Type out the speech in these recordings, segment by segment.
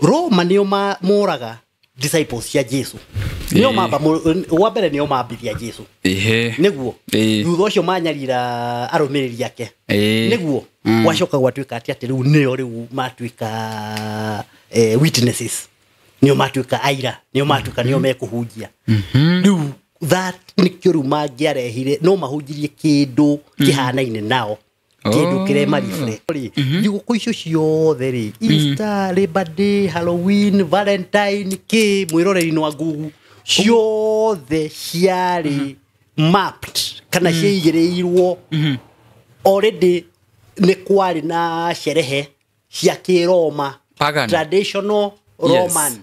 Roma nĩo moraga disciples cia Jesu. Nĩo mamba wa mbere nĩo mambithia Jesu. Nĩguo thutha ũcio manyarira arũmĩrĩri ake. Nĩguo gwacoka gwatuĩka atĩ atĩ rĩu nĩo rĩu matuĩka witnesses, nĩo matuĩka aira, nĩo matuĩka nĩo mekũhunjia. Rĩu that nĩkĩo rĩu mangĩarehire no mahunjirie kĩndũ kĩhanaine nao, kĩndũ kĩrema reflect. Thigũkũ icio ciothe rĩ, Easter, Labor Day, Halloween, Valentine, kĩ mwĩroreri-inĩ wa Google, ciothe ciarĩ mapped kana ciaigĩrĩirwo already. Nĩ kwarĩ na sherehe cia kĩroma, traditional Roman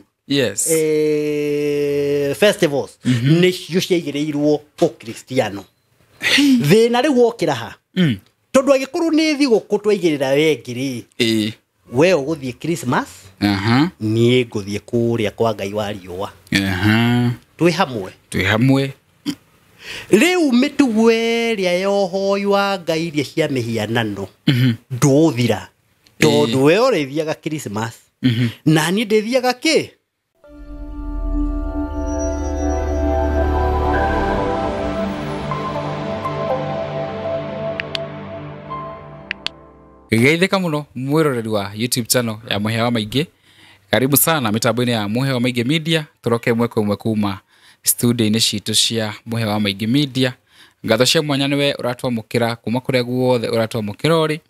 festivals, nĩcio ciaigĩrĩirwo ũkristiano. Thĩna rĩu wokĩra ha, tondũ angĩkorwo nĩ thigũkũ twaigĩrĩra wengi rĩ, we ũgũthiĩ Christmas, niĩ ngũthiĩ kũrĩa kwa Ngai wa riũa. Twĩ hamwe, twĩ hamwe. Rĩu mĩtugo ĩrĩa ya ũhoi wa Ngai iria cia mĩhianano ndũthira, tondũ we ũrĩthiaga Christmas na niĩ ndĩthiaga kĩ. Geithĩka mũno mwĩroreri wa YouTube channel ya Mũhĩa wa Maingĩ. Karibu sana mĩtambo-inĩ ya Mũhĩa wa Maingĩ Media. Tũroke ĩmwe kwa ĩmwe kuma studio-inĩ citũ cia Mũhĩa wa Maingĩ Media. Ngatho cia mwanya nĩwe ũratwamũkĩra kuma kũrĩa guothe ũratwamũkĩra ũrĩ.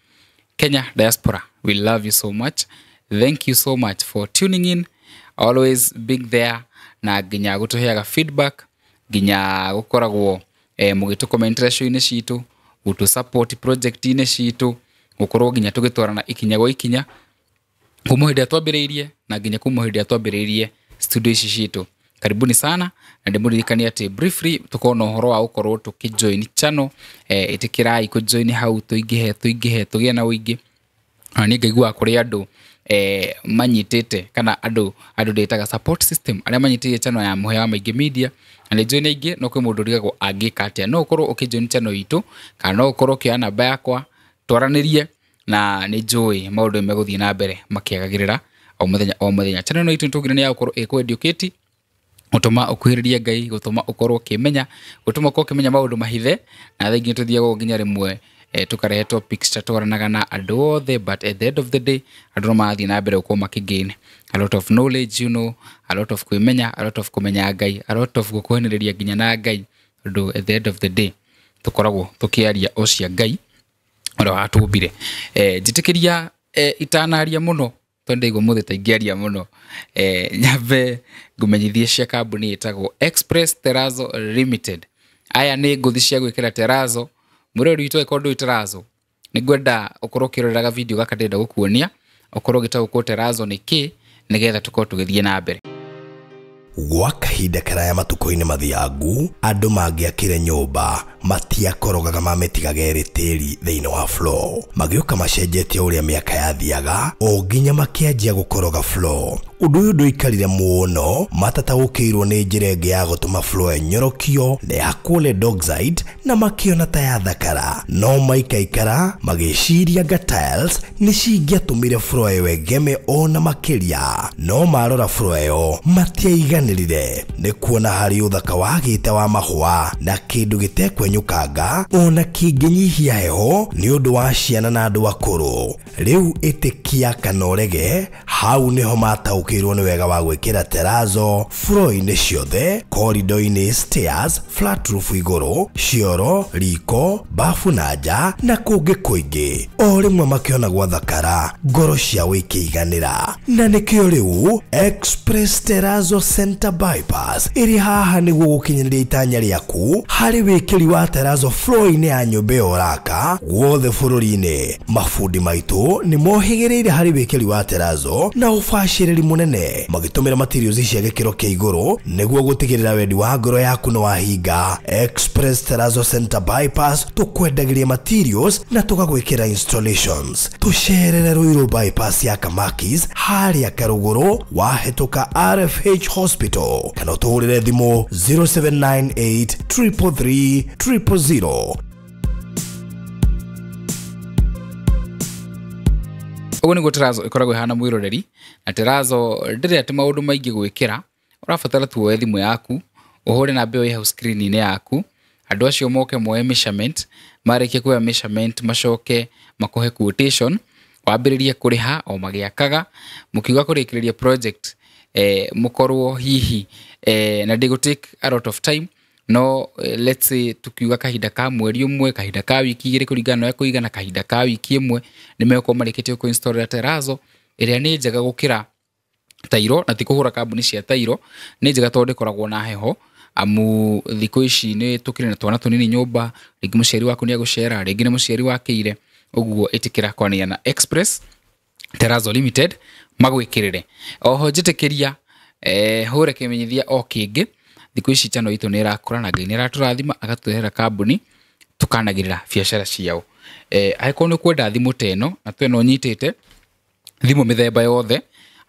Kenya diaspora, we love you so much. Thank you so much for tuning in, always being there, na nginya gũtũheaga feedback, nginya gũkoragwo mũgĩtũ show-inĩ citũ, gũtũ support project-inĩ citũ, gũkorwo nginya tũgĩtwarana ikinya gwa ikinya kuma hĩndĩ ĩrĩa twambĩrĩirie na nginya kuma hĩndĩ ĩrĩa twambĩrĩirie studio ici citũ. Karibuni sana, na ndĩmũririkanie atĩ briefly tũkorwo na ũhoro wa gũkorwo tũkĩjoin channel. Ĩtĩkĩrai kũjoin hau, tũingĩhe tũingĩhe tũgĩe na ũingĩ. Na niĩ ngaiguaga kũrĩ andũ manyitĩte, kana andũ ndĩtaga support system, arĩa manyitĩte channel ya Mũhĩa wa Maingĩ Media. Na nĩ join aingĩ, no kwĩ mũndũ ũrigagwo angĩka atĩa. No ũkorwo ũkĩjoin channel itũ, kana no ũkorwo ũkĩoya namba yakwa twaranĩrie, na nĩ njũĩ maũndũ megũthiĩ na mbere makĩagagĩrĩra o mũthenya o mũthenya. Channel ĩno itũ nĩtũgire nĩ ya gũkorwo ĩkũ-educate, gũtũma ũkuhĩrĩrie Ngai, gũtũma ũkorwo ũkĩmenya, gũtũma ũkorwo ũkĩmenya maũndũ mahithe. Na thaa ingĩ tũthiaga nginya rĩmwe tũkarehe topics tatwaranaga na andũ othe, but at the end of the day andũ no marathiĩ na mbere gũkorwo makĩgain a lot of knowledge, you know, a lot of kwĩmenya, a lot of kũmenya Ngai, a lot of gũkuhanĩrĩria nginya na Ngai, tondũ at the end of the day tũkoragwo tũkĩaria o cia Ngai ũrĩa watũmbire. Njĩtĩkĩria itanaria mũno, tondũ ndaigua mũthĩ ta ingĩaria mũno, nyambe ngũmenyithie cia kambuni ĩtagwo Express Terrazzo Limited. Aya nĩ ngũthi cia gwĩkĩra terrazzo. Mũrori witũ angĩkorwo ndũĩ terrazzo, nĩ ngwenda ũkorwo ũkĩrorera video gaka ndĩrenda gũkuonia, ũkorwo ũgĩtaũkwo terrazzo nĩ kĩ, nĩgetha tũkorwo tũgĩthiĩ na mbere. Gwa kahinda karaya matukũ-inĩ mathiangu, andũ mangĩakire nyũmba matiakorogaga mamĩtigaga ĩrĩ tĩri thĩinĩ wa floor. Magĩũka macenjetie ũrĩa mĩaka yathiaga o nginya makĩanjia gũkoroga floor. Ũndũ ũyũ ndũikarire mũno, matataũkĩirwo nĩ njĩra ĩngĩ ya gũtũma floor ĩnyorokio na ya lead oxide, na makĩona ta yathakara. No maikaikara magĩciria nga tiles nĩ cingĩatũmire floor ĩyo ĩgeme ona makĩria. No marora floor ĩyo matiaiganĩrire, nĩ kuona harĩ ũthaka wagĩte wa mahũa na kĩndũ gĩtekwenyũkanga ona kĩngĩnyihia heho nĩ ũndũ wa ciana na andũ akũrũ. Rĩu ĩtĩkia kana ũrege, hau nĩho mataũkĩirwo nĩ wega wa gwĩkĩra terrazzo floor-inĩ ciothe, corridor-inĩ, stairs, flat roof igũrũ, cioro, riko, bafu na nja na kũngĩ kũingĩ. O rĩmwe makĩona gwathakara, ngoro ciao ikĩiganĩra. Na nĩkĩo rĩu Express Terrazzo Center Bypass ĩrĩ haha nĩguo gũkinyanĩria itanya rĩaku harĩ wĩkĩri wa terrazzo floor-inĩ ya nyũmba ĩyo ũraka guothe bũrũri-inĩ. Mabundi maitũ nĩ mohĩgĩrĩire harĩ wĩkĩri wa terrazzo na ũbacĩrĩri mũnene, magĩtũmĩra materials cia gĩkĩro kĩa igũrũ nĩguo gũtigĩrĩra wendi wa ngoro yaku nĩ wahinga. Express Terrazzo Center Bypass tũkwendagĩria materials na tũgagwĩkĩra installations. Tũcerere Ruiru Bypass ya Kamakis harĩa Karũgũrũ wahĩtũka RFH Hospital, kana ũtũhũrĩre thimũ 0798 333 000. Ũguo nĩguo terazo ĩkoragwo ĩhana mwĩroreri, na terazo ndĩrĩ atĩ maũndũ maingĩ gwĩkĩra, ũrabatara tu woe thimũ yaku, ũhũre namba ĩyo ĩ hau screen-inĩ yaku, andũ acio moke moe measurement, marĩkia kuoya measurement macoke makũhe quotation, wambĩrĩrie kũrĩha o magĩakaga, mũkiuga kũrĩkĩrĩria project, mũkorwo hihi na ndĩgũ take a lot of time, no let's say tukiuga kahinda ka mweri ũmwe, kahinda ka wiki igĩrĩ kũringana na ũrĩa kũigana, kahinda ka wiki ĩmwe nĩ megũkorwo marĩkĩtie kũ-install terazo ĩrĩa nĩ njega gũkĩra tairo, na ti kũhũra kambuni cia tairo, nĩ njega tondũ ndĩkoragwo na heho, amu thikũ ici nĩ tũkĩrĩ na twana tũnini nyũmba, rĩngĩ mũciari waku nĩ egũcera, rĩngĩ nĩ mũciari wakĩire, ũguo ĩtĩkĩra kwaria na Express Terazo Limited magwĩkĩrĩre. Oho njĩtĩkĩria hũre kĩmenyithia o kĩngĩ, thikũ ici channel itũ nĩ ĩrakũra na Ngai nĩ aratũrathima agatũrehera kambuni tũkanagĩrĩra biacara ciao. Angĩkorwo nĩ ũkwenda thimũ ta ĩno na twĩna ũnyitĩte thimũ mĩthemba yothe,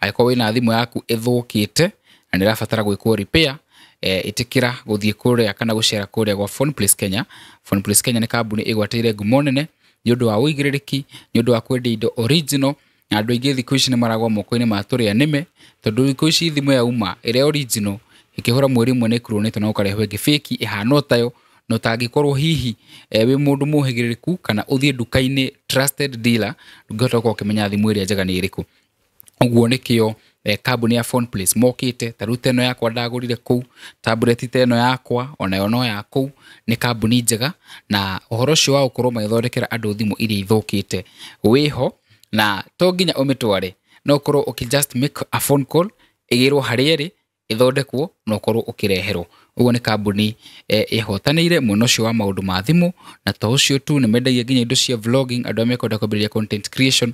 angĩkorwo wĩna thimũ yaku ĩthũkĩte na nĩ ĩrabatara gwĩkwo repair, ĩtĩkĩra gũthiĩ kũrĩa kana gũcera kũrĩa gwa Phone Place Kenya. Phone Place Kenya nĩ kambuni ĩgwatĩire ngumo nene nĩ ũndũ wa ũigĩrĩrĩki, nĩ ũndũ wa kwendia indo original, na andũ aingĩ thikũ ici nĩ maragwa moko-inĩ ma tũrĩa nĩme, tondũ thikũ ici thimũ yauma ĩrĩa original ĩkĩhũra mweri ũmwe nĩ ĩkũrũnĩtwo na ũkarehwo ĩngĩ fake ĩhana tayo, na ũtangĩkorwo hihi wĩ mũndũ mũhĩgĩrĩrĩku kana ũthiĩ nduka-inĩ trusted dealer, ndũngĩhota gũkorwo ũkĩmenya thimũ ĩrĩa njega nĩ ĩrĩkũ. Ũguo nĩkĩo kambuni ya Phone Place mokĩte, ta rĩu ta ĩno yakwa ndagũrire kũu, tablet ta ĩno yakwa onayo no ya kũu, nĩ kambuni njega, na ũhoro ũcio wa gũkorwo magĩthondekera andũ thimũ iria ithũkĩte wĩho, na to nginya ũmĩtware, no ũkorwo ũkĩ just make a phone call, ĩgĩrwo harĩa ĩrĩ, ĩthondekwo na ũkorwo ũkĩreherwo. Ũguo nĩ kambuni ĩhotanĩire mwena ũcio wa maũndũ ma thimũ, na to ũcio tu nĩ mendagia nginya indo cia vlogging, andũ arĩa mekwenda kwambĩrĩria content creation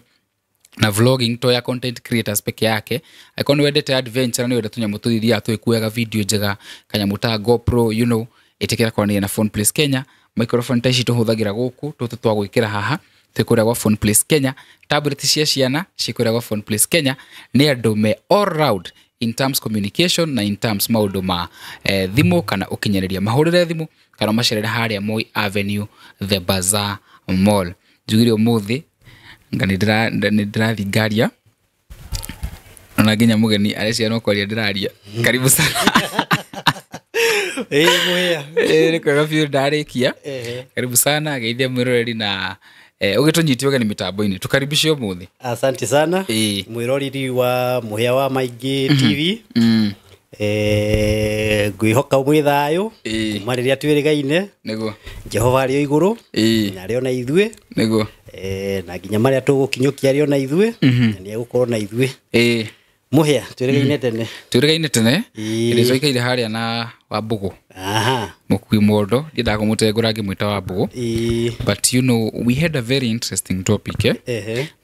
na vlogging to ya content creators peke yake. Angĩkorwo nĩ wendete adventure na nĩ wendete tũnyamũ tũthiaga tũgĩkuaga video njega, kanyamũ ta GoPro, you know, ĩtĩkĩra kwaranĩria na Phone Place Kenya. Microphone ta ici tũhũthagĩra gũkũ, tũtũ twa gwĩkĩra haha twĩ kũrĩa gwa Phone Place Kenya. Tablet cia ciana ciĩ kũrĩa gwa Phone Place Kenya. Nĩ andũ me all round in terms communication na in terms maũndũ ma thimũ kana ũkinyanĩria. Mahũrĩre thimũ kana ũmacerere harĩa Moi Avenue, The Bazaar Mall. Njugire ũmũthĩ nga nĩ ndĩrathiĩ ngaria ona nginya mũgeni arecia no kwaria ndĩraria. Karibu sana. Mũhĩa. Nĩ kwega biũ ndarĩkia. Karibu sana, geithia mwĩroreri na ũgĩtũnyite ũgeni mĩtambo-inĩ, tũkaribishe ũmũthĩ. Asante sana mwĩroreri wa Mũhĩa wa Maingĩ TV. Ngwĩhoka mwĩ thayũ kuma rĩrĩa twĩrĩgaine, nĩguo Jehova arĩ o igũrũ na arĩ o na ithuĩ, nĩguo na nginya marĩa tũgũkinyũkia arĩ o na ithuĩ, na nĩ egũkorwo na ithuĩ. Mũhĩa, twĩrĩgaine tene. Twĩrĩgaine tene, ĩrĩa twaikaire harĩa na Wambũgũ. Mũkui mondo, ndiendaga kũmũtengũra ngĩmwĩta Wambũgũ. But you know, we had a very interesting topic,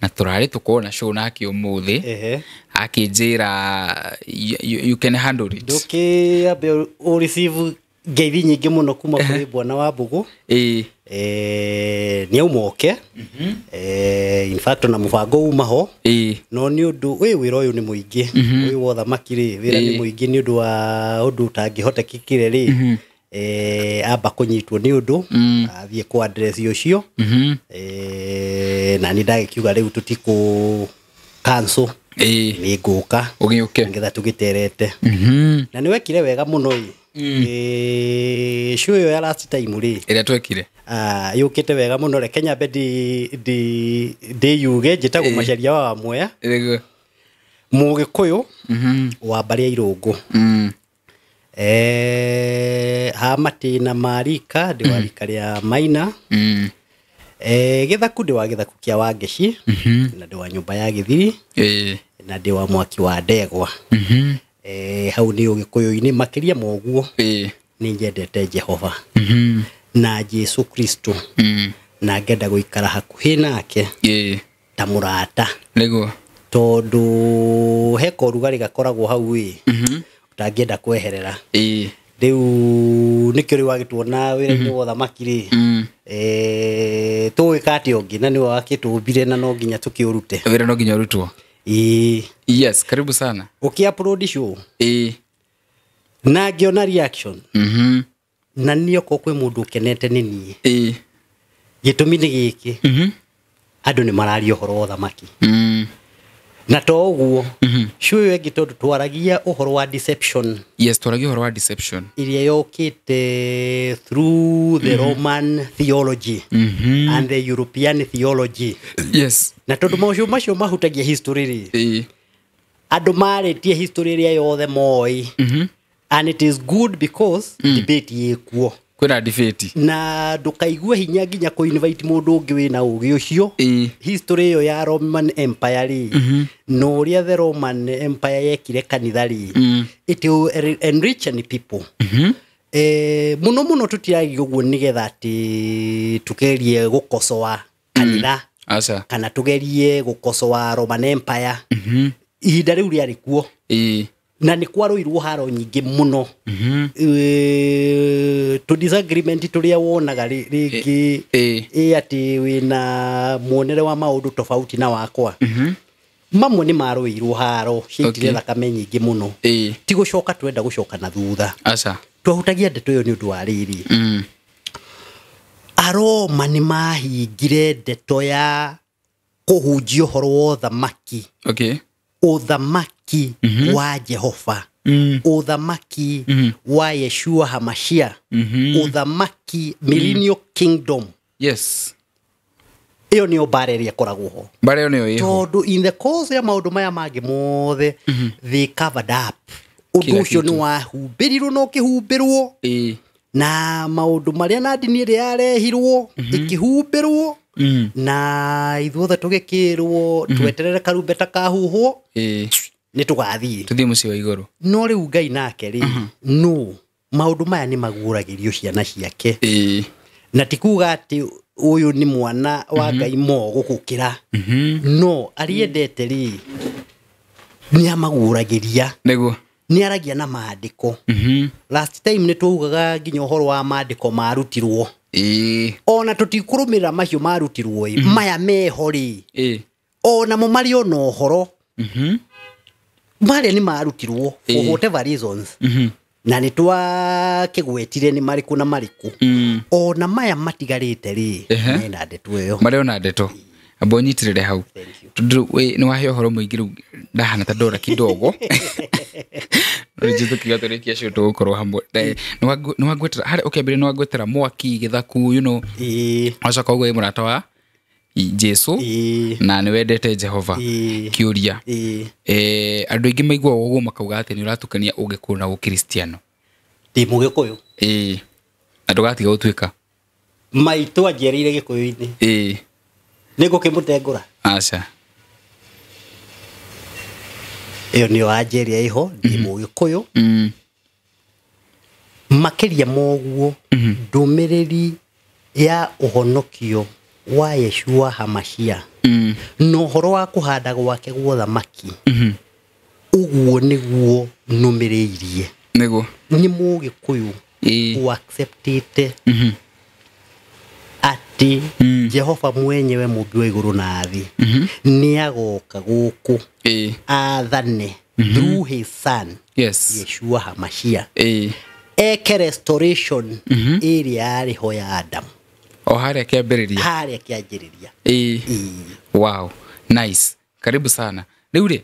na tũrarĩ tũkorwo na show nake ũmũthĩ, akĩnjĩra you can handle it. Ndũkĩambe ũ receive ngeithi nyingĩ mũno kuma kũrĩ bwana Wambũgũ. Nĩ auma oke. In fact ona mũbango uma ho, no nĩ ũndũ wĩra ũyũ nĩ mũingĩ, ũyũ wa ũthamaki rĩ, wĩra nĩ mũingĩ nĩ ũndũ wa ũndũ ũtangĩhotekekire rĩ, amba kũnyitwo nĩ ũndũ athiĩ kũ address ũcio, na nĩ ndagĩkiuga rĩu tũtikũ cancel, nĩ ngũka ũgĩũke nĩgetha tũgĩterete. Na nĩ wekire wega mũno ĩ. Show ĩyo ya last time rĩ, ĩrĩa twekire yũkĩte wega mũno. Reke nyambe ndĩyuge, njĩtagwo Macharia wa Wamwea, Mũgĩkũyũ wa mbarĩ ya Irũngũ. Ha matĩna ma rika, ndĩ wa rika rĩa Maina. Gĩthaku ndĩ wa gĩthaku kĩa Wangeci, na ndĩ wa nyũmba ya Gĩthiri, na ndĩ wa mwaki wa Ndegwa. Hau nĩ ũgĩkũyũ-inĩ. Makĩria ma ũguo, nĩ nyendete Jehova na Jesu Kristo, na ngenda gũikara hakuhĩ nake ta mũrata, nĩguo tondũ he korugarĩ gakoragwo hau ĩ ũtangĩenda kweherera. Rĩu nĩkĩo rĩu wagĩtuona wĩra-inĩ wa ũthamaki rĩ, tũgwĩka atĩa ũngĩ, na nĩwe wakĩtũmbire na no nginya tũkĩũrute wĩra, no nginya ũrutwo. Yes, karibu sana. Ũkĩ upload show na ngĩona reaction, na niĩ okorwo kwĩ mũndũ ũkenete nĩ niĩ. Gĩtũmi nĩ gĩkĩ, Andũ nĩ mararia ũhoro wa ũthamaki. Na to ũguo show ĩyo ĩngĩ tondũ twaragia ũhoro wa deception. Yes, twaragia ũhoro wa deception iria yokĩte through the Roman theology and the European theology. Yes. Na tondũ maũndũ macio mahutagia history rĩ, andũ marĩtie history ĩrĩa yothe moĩ. And it is good because debate ĩkuo. Kwĩna debate. Na ndũkaigue hinya nginya kũ invite mũndũ ũngĩ wĩna ũgĩ ũcio. History ĩyo ya Roman Empire rĩ, na ũrĩa the Roman Empire yekire kanitha rĩ, it will enrich any people. Mũno mũno tũtiragia ũguo nĩgetha atĩ tũgerie gũkosoa kanitha. Aca. Kana tũgerie gũkosoa Roman Empire. Ihinda rĩu rĩarĩ kuo. Na nĩ kwarũirwo haro nyingĩ mũno. Tũ disagreement tũrĩa wonaga rĩngĩ atĩ wĩna muonere wa maũndũ tofauti na wakwa. Mamwe nĩ marũirwo haro ciaitire thakame nyingĩ mũno. Ti gũcoka twenda gũcoka na thutha. Aca. Twahutagia ndeto ĩyo nĩ ũndũ wa rĩrĩ. Aroma nĩ mahingire ndeto ya kũhunjia ũhoro wa ũthamaki. Okay. Ũthamaki wa Jehova, ũthamaki wa Yeshua Hamashia, ũthamaki Millennial Kingdom. Yes. Ĩyo nĩyo mbara ĩrĩa ĩkoragwo ho. Mbara ĩyo nĩyo ĩho. Tondũ in the course ya maũndũ maya mangĩ mothe, they covered up. Ũndũ ũcio nĩ wahumbĩrirwo na ũkĩhumbĩrwo. Na maũndũ marĩa na ndini ĩrĩa yarehirwo ĩkĩhumbĩrwo. Na ithuothe tũgĩkĩrwo tweterere karumbeta kahuhwo nĩ tũgathiĩ tũthiĩ mũciĩ wa igũrũ. No rĩu Ngai nake rĩ, no maũndũ maya nĩ maguũragĩrio ciana ciake. Na ti kuga atĩ ũyũ nĩ mwana wa Ngai mo gũgũkĩra, no ariendete rĩ nĩ amaguũragĩria. Nĩguo nĩ aragia na maandĩko. Last time nĩ twaugaga nginya ũhoro wa maandĩko marutirwo. Ona tũtikũrũmĩrĩra macio marutirwo ĩ, maya meho rĩ, ona mo marĩ ona ũhoro marĩa nĩ marutirwo for whatever reasons. Na nĩ twakĩgwetire nĩ marĩkũ na marĩkũ. Ona maya matigarĩte rĩ, mena ndeto ĩyo. Marĩ ona ndeto. Amba ũnyitĩrĩre hau. Tondũ nĩ wahe ũhoro mũingĩ rĩu ndahana ta ndora kidogo. Rĩu tũkiuga tũrĩkie acio tũgũkorwo hamwe. Nĩ wangwetera harĩa ũkĩambĩrĩria nĩ wangwetera mwaki gĩthaku, you know. Wacoka ũguo wĩ mũrata wa Jesu na nĩ wendete Jehova. Kĩũria. Andũ aingĩ maiguaga ũguo makauga atĩ nĩ ũratukania ũgĩkũyũ na ũkristiano. Ndĩ mũgĩkũyũ. Na ndũgatiga gũtuĩka. Maitũ anjiarĩire gĩkũyũ-inĩ. Nĩ ngũkĩmũtengũra. Aca. Ĩyo nĩyo anjeria ĩho, ndĩ mũgĩkũyũ. Makĩria moguo, ndũmĩrĩri ya ũhonokio wa Yeshua Hamashia na ũhoro wa kũhanda gwake gwa ũthamaki, ũguo nĩguo nũmĩrĩirie. Nĩguo. Nĩ mũgĩkũyũ ũacceptĩte atĩ Jehova mwenyewe mũmbi wa igũrũ na thĩ nĩ agoka gũkũ athane through his son. Yes. Yeshua Hamashia eke restoration ĩrĩa yarĩ ho ya Adam. O harĩa kĩambĩrĩria. Harĩa kĩanjĩrĩria. Wow. Nice. Karibu sana. Rĩu rĩ,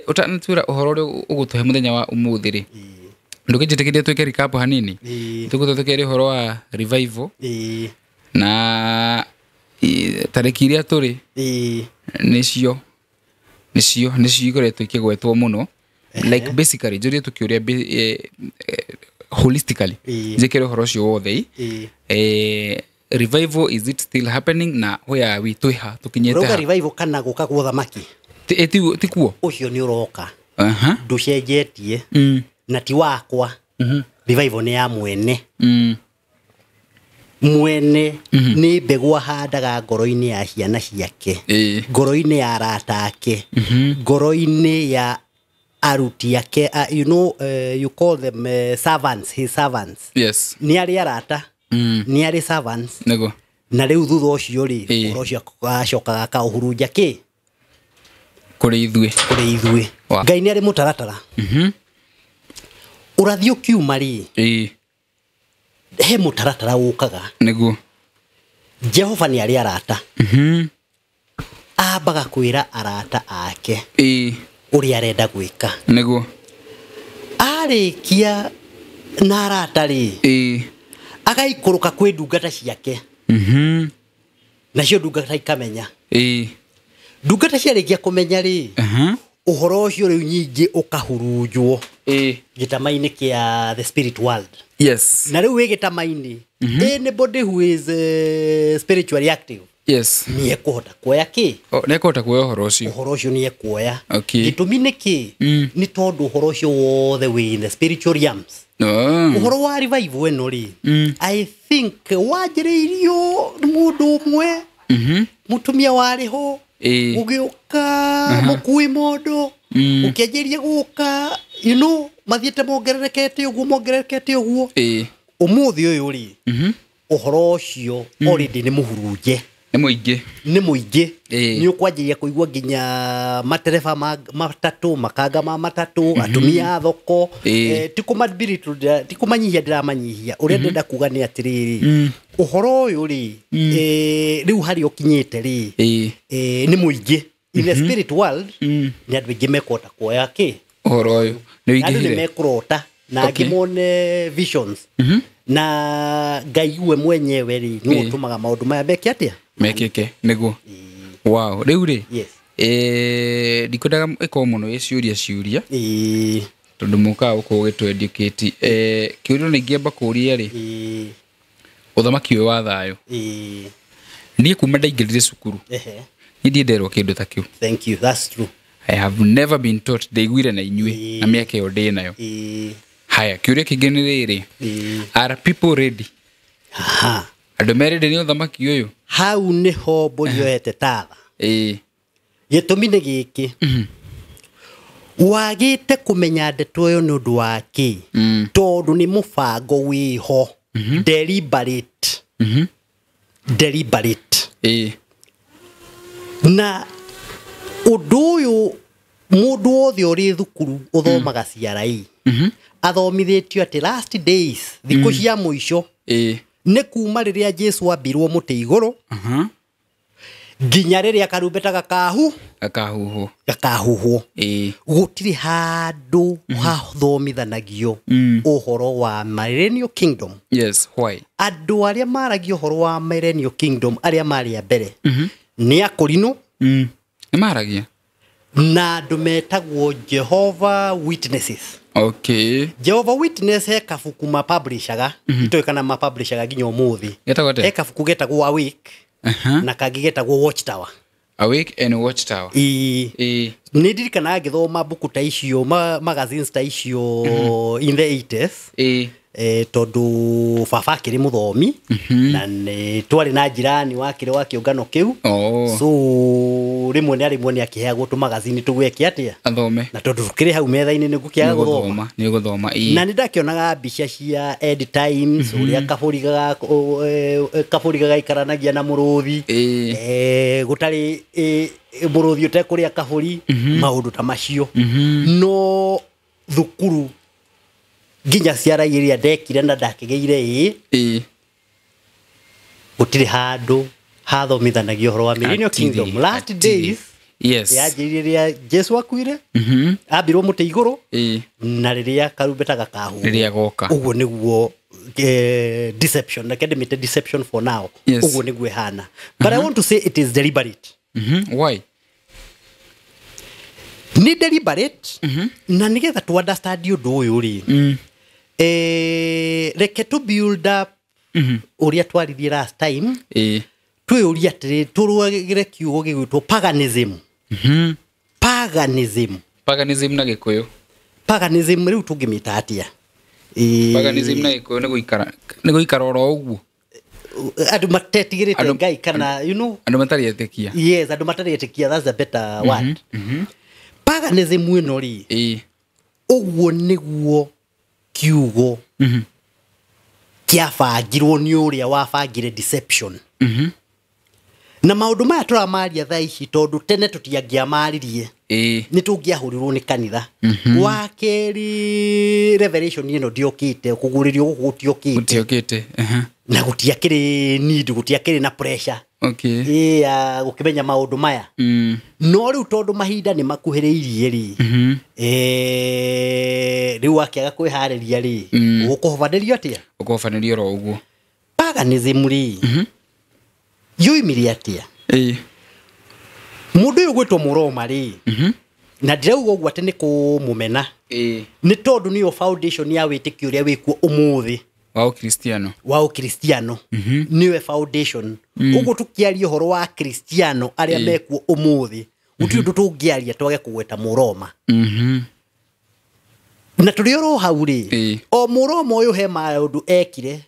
ũtanatwĩra ũhoro ũrĩa ũgũtũhe mũthenya wa ũmũthĩ rĩ, ndũkĩnjĩtĩkĩrie twĩke recap hanini? Tũgũtũ tũkĩaria ũhoro wa revival. Na tarĩki iria tũrĩ nĩcio ikoretwo ikĩgwetwo mũno. Like basically njũrie tũkĩũria holistically njĩkĩre ũhoro ũcio wothe. Revival, is it still happening na where are we twĩ ha tũkinyĩte ha? Ũrauga revival kana gũka gwa ũthamaki? Ti kuo ũcio nĩ ũroka. Ndũcenjetie na ti wakwa. Revival nĩ ya mwene. Mwene nĩ mbegũ ahandaga ngoro-inĩ ya ciana ciake, ngoro-inĩ ya arata ake, ngoro-inĩ ya aruti ake, you know, you call them servants, his servants. Yes. Nĩ arĩ arata, nĩ arĩ servants. Nĩguo. Na rĩu thutha ũcio rĩ, ũhoro ũcio acokaga akaũhurunja kĩ? Kũrĩ ithuĩ. Kũrĩ ithuĩ. Ngai nĩ arĩ mũtaratara. Ũrathi ũkiuma rĩ, he mũtaratara ũkaga. Nĩguo. Jehova nĩ arĩ arata. Ambaga kwĩra arata ake Ĩĩ. ũrĩa arenda gwĩka. Nĩguo. Arĩkia na arata rĩ, Ĩĩ. agaikũrũka kwĩ ndungata ciake. Mhm. Nacio ndungata ikamenya. Ĩĩ. Ndungata ciarĩkia kũmenya rĩ, Aha. ũhoro ũcio rĩu nyingĩ ũkahurunjwo Ĩĩ. gĩtama-inĩ kĩa the spirit world. Yes. Na rĩu wĩ gĩtama-inĩ, anybody who is spiritually active Yes. nĩ ekũhota kuoya kĩ? Oh, nĩ ekũhota kuoya ũhoro ũcio. Ũhoro ũcio nĩ ekuoya. Okay. Gĩtũmi nĩ kĩ? Mm. Nĩ tondũ ũhoro ũcio wothe wĩ in the spiritual realms. Oh. Ũhoro wa revival ĩno rĩ, Mm. I think wanjĩrĩirio nĩ mũndũ ũmwe, Mhm. mũtumia warĩ ho, Ĩĩ. gũgĩũka mũkui mondo, Mm. ũkĩanjĩrĩria gũka, you know, mathiĩte mongererekete ũguo mongererekete ũguo. Ĩĩ. Ũmũthĩ ũyũ rĩ, Mhm. ũhoro ũcio already nĩ mũhurunje. Nĩ mũingĩ. Nĩ mũingĩ. Ĩĩ. Nĩ ũkwanjĩrĩria kũigua nginya matereba ma matatũ, makanga ma matatũ, atumia a thoko. Ĩĩ. Ti kũmanyihia ndĩramanyihia. Ũrĩa ndĩrenda kuga nĩ atĩrĩrĩ, Mm. ũhoro ũyũ rĩ, rĩu harĩa ũkinyĩte rĩ, Ĩĩ. nĩ mũingĩ. In the spirit world, Mm. nĩ andũ aingĩ mekũhota kuoya kĩ? Ũhoro ũyũ nĩ Andũ nĩ ũingĩhire. mekũrota na angĩ Okay. mone visions. Mhm. Na Ngai we mwenyewe rĩ, nĩwe Ĩĩ. ũtũmaga maũndũ maya meke atĩa? Mekĩke nĩguo. Wow, rĩu rĩ, Yes. ndikwendaga ĩkorwo mũno ĩ ciũria ciũria Ĩĩ. tondũ mũkaga gũkorwo ũgĩtũ-educate. Kĩũria nĩ ingĩamba kũũria rĩ, Ĩĩ. ũthamaki ũyũ wa thayũ. Ĩĩ. Niĩ kuma ndaingĩrire cukuru, Ehe. niĩ ndirĩ nderwo kĩndũ ta kĩu. Thank you. That's true. I have never been taught, ndaiguire na inyuĩ Ĩĩ. na mĩaka ĩyo ndĩ nayo. Ĩĩ. Haya, kĩũria kĩngĩ nĩ rĩrĩ, Ĩĩ. are people ready? Aha. Andũ me ready nĩ ũthamaki ũyũ? Hau nĩho mbũri yoete tatha. Ĩĩ. Gĩtũmi nĩ gĩkĩ. Wagĩte kũmenya ndeto ĩyo nĩ ũndũ wa kĩ? Mm. Tondũ nĩ mũbango wĩho. Deliberate. Mhm. Deliberate. Ĩĩ. Na ũndũ ũyũ mũndũ wothe ũrĩ thukuru ũthomaga CRE. Mhm. Athomithĩtio atĩ last days, thikũ cia mũico, Ĩĩ. nĩ kuma rĩrĩa Jesu ambirwo mũtĩ igũrũ Aha. nginya rĩrĩa karumbeta Gakahuhwo. gakahuhwo. Ĩĩ. Gũtirĩ handũ hathomithanagio Mm. ũhoro wa Millennial Kingdom. Yes, why? Andũ arĩa maragia ũhoro wa Millennial Kingdom arĩa marĩ a mbere nĩ akũrinũ Mm. Nĩ maragia? na andũ metagwo Jehovah Witnesses. Okay. Jehovah Witness he kabuku mapublishaga, itoĩ kana mapublishaga nginya ũmũthĩ. Getagwo atĩa? He kabuku getagwo Awake Aha. na kangĩ getagwo Watchtower. Awake and Watchtower. Ĩĩ. Ĩĩ. Nĩ ndirikanaga ngĩthoma mbuku ta icio magazines ta icio in the 80s. Ĩĩ. Tondũ baba akĩrĩ mũthomi na nĩ twarĩ na njirani wakĩrĩ wa kĩũngano kĩu. Oh. So rĩmwe na rĩmwe nĩ akĩheagwo tũmagazini tũgweke atĩa? Athome. Na tondũ tũkĩrĩ hau metha-inĩ nĩ ngũkĩaga gũthoma. Nĩũgũthoma, nĩũgũthoma. Ĩĩ. Na nĩ ndakĩonaga mbica cia End Times, ũrĩa kabũri gagaikaranagia na mũrũthi. Ĩĩ. Gũtarĩ mũrũthi ũtekũrĩa kabũri, maũndũ ta macio. No thukuru nginya ciara iria ndekire na ndakĩgĩire ĩ, Ĩĩ. gũtirĩ handũ hathomithanagio ũhoro wa Millennial Hatirĩ, Kingdom. Last hatirĩ. days Yes. yanjĩrĩirie rĩrĩa Jesu akuire, Mhm. ambirwo mũtĩ igũrũ, Ĩĩ. na rĩrĩa karumbeta gakahuhwo. Rĩrĩa goka. Ũguo nĩguo deception, reke ndĩmĩte deception for now. Yes. Ũguo nĩguo ĩhana. But I want to say it is deliberate. Mhm. Why? Nĩ deliberate, na nĩgetha tũ understand ũndũ ũyũ rĩ, Mm. reke tũ build up ũrĩa twaririe last time. Ĩĩ. Twĩyũrie atĩrĩ, tũrũagĩre kiugo gĩgwĩtwo paganism. Mhm. Paganism. Paganism na Gĩkũyũ. Paganism rĩu tũngĩmĩta atĩa? Paganism na Gĩkũyũ nĩ gũikara, nĩ gũikara oro ũguo. Andũ matetigĩrĩte Ngai kana, you know, Andũ matarĩ etĩkia. Yes, andũ matarĩ etĩkia, that's a better word. Paganism ĩno rĩ, Ĩĩ. ũguo nĩguo kiugo Mhm. kĩabangirwo nĩ ũrĩa wabangire deception. Mhm. Na maũndũ maya tũramaria thaa ici tondũ tene tũtiangĩamaririe. Ĩĩ. Nĩ tũngĩahũrirwo nĩ kanitha. Wa kerĩ, revelation ĩno ndĩokĩte, kũguũrĩrio gũkũ gũtiokĩte. Gũtiokĩte. Aha. Na gũtiakĩrĩ need, gũtiakĩrĩ na pressure. Okay. Ya gũkĩmenya maũndũ maya. No rĩu tondũ mahinda nĩ makuhĩrĩirie rĩ, rĩu wakĩaga kwĩharĩria rĩ, ũkũhobanĩrio atĩa? Ũkũhobanĩrio oro ũguo. Paganism rĩ, yoimire atĩa? Mũndũ ũyũ gwĩtwo Mũroma rĩ, na ndĩrauga ũguo atĩ nĩ kũmũmena, nĩ tondũ nĩyo foundation ya wĩtĩkio ũrĩa wĩkuo ũmũthĩ wa Ũkristiano, wa Ũkristiano nĩwe foundation. Ũguo tũkĩaria ũhoro wa Kristiano arĩa mekuo ũmũthĩ, gũtirĩ ũndũ tũngĩaria twage kũgweta Mũroma. Na tũrĩ oro hau rĩ, o Mũroma ũyũ he maũndũ ekire,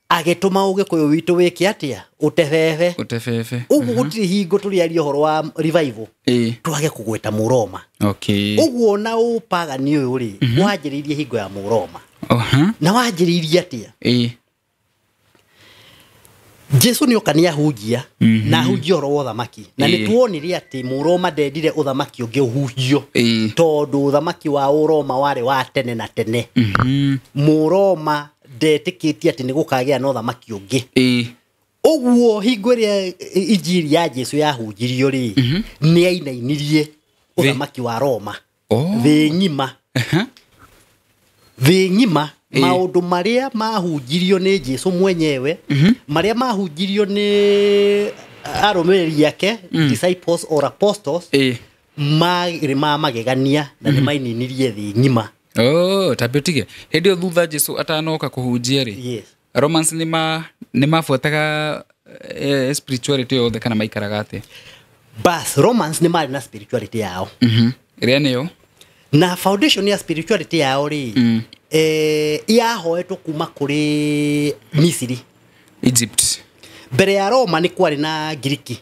agĩtũma ũgĩkũyũ witũ wĩke atĩa? Ũtebebe. Ũtebebe. Ũguo gũtirĩ hingo tũrĩaria ũhoro wa revival twage kũgweta Mũroma. Okay. Ũguo na ũpagani ũyũ rĩ, wanjĩrĩirie hingo ya Mũroma. Na wanjĩrĩirie atĩa? Jesu nĩoka nĩahunjia, na ahunjia ũhoro wa ũthamaki. Na nĩtuonire atĩ Mũroma ndendire ũthamaki ũngĩ ũhunjio, tondũ ũthamaki wa Ũroma warĩ wa tene na tene. Mũroma ndetĩkĩtie atĩ nĩgũkagĩa na ũthamaki ũngĩ. Ũguo hingo ĩrĩa injiri ya Jesu yahunjirio rĩ, nĩainainirie ũthamaki wa Roma. Thĩ ng'ima. Thĩ ng'ima maũndũ marĩa mahunjirio nĩ Jesu mwenyewe, marĩa mahunjirio nĩ arũmĩrĩri ake, disciples or apostles, marĩ ma magegania na nĩ maininirie thĩ ng'ima. Oh, tambe ũtige. Hĩndĩ ĩyo thutha Jesu atanoka kũhunjia rĩ, yes, Romans nĩ mabuataga spirituality yothe kana maikaraga atĩa? Bas, Romans nĩ marĩ na spirituality yao. Ĩrĩa nĩyo? Na foundation ya spirituality yao rĩ, yahoetwo kuma kũrĩ Misiri, Egypt. Mbere ya Roma nĩ kwarĩ na Giriki.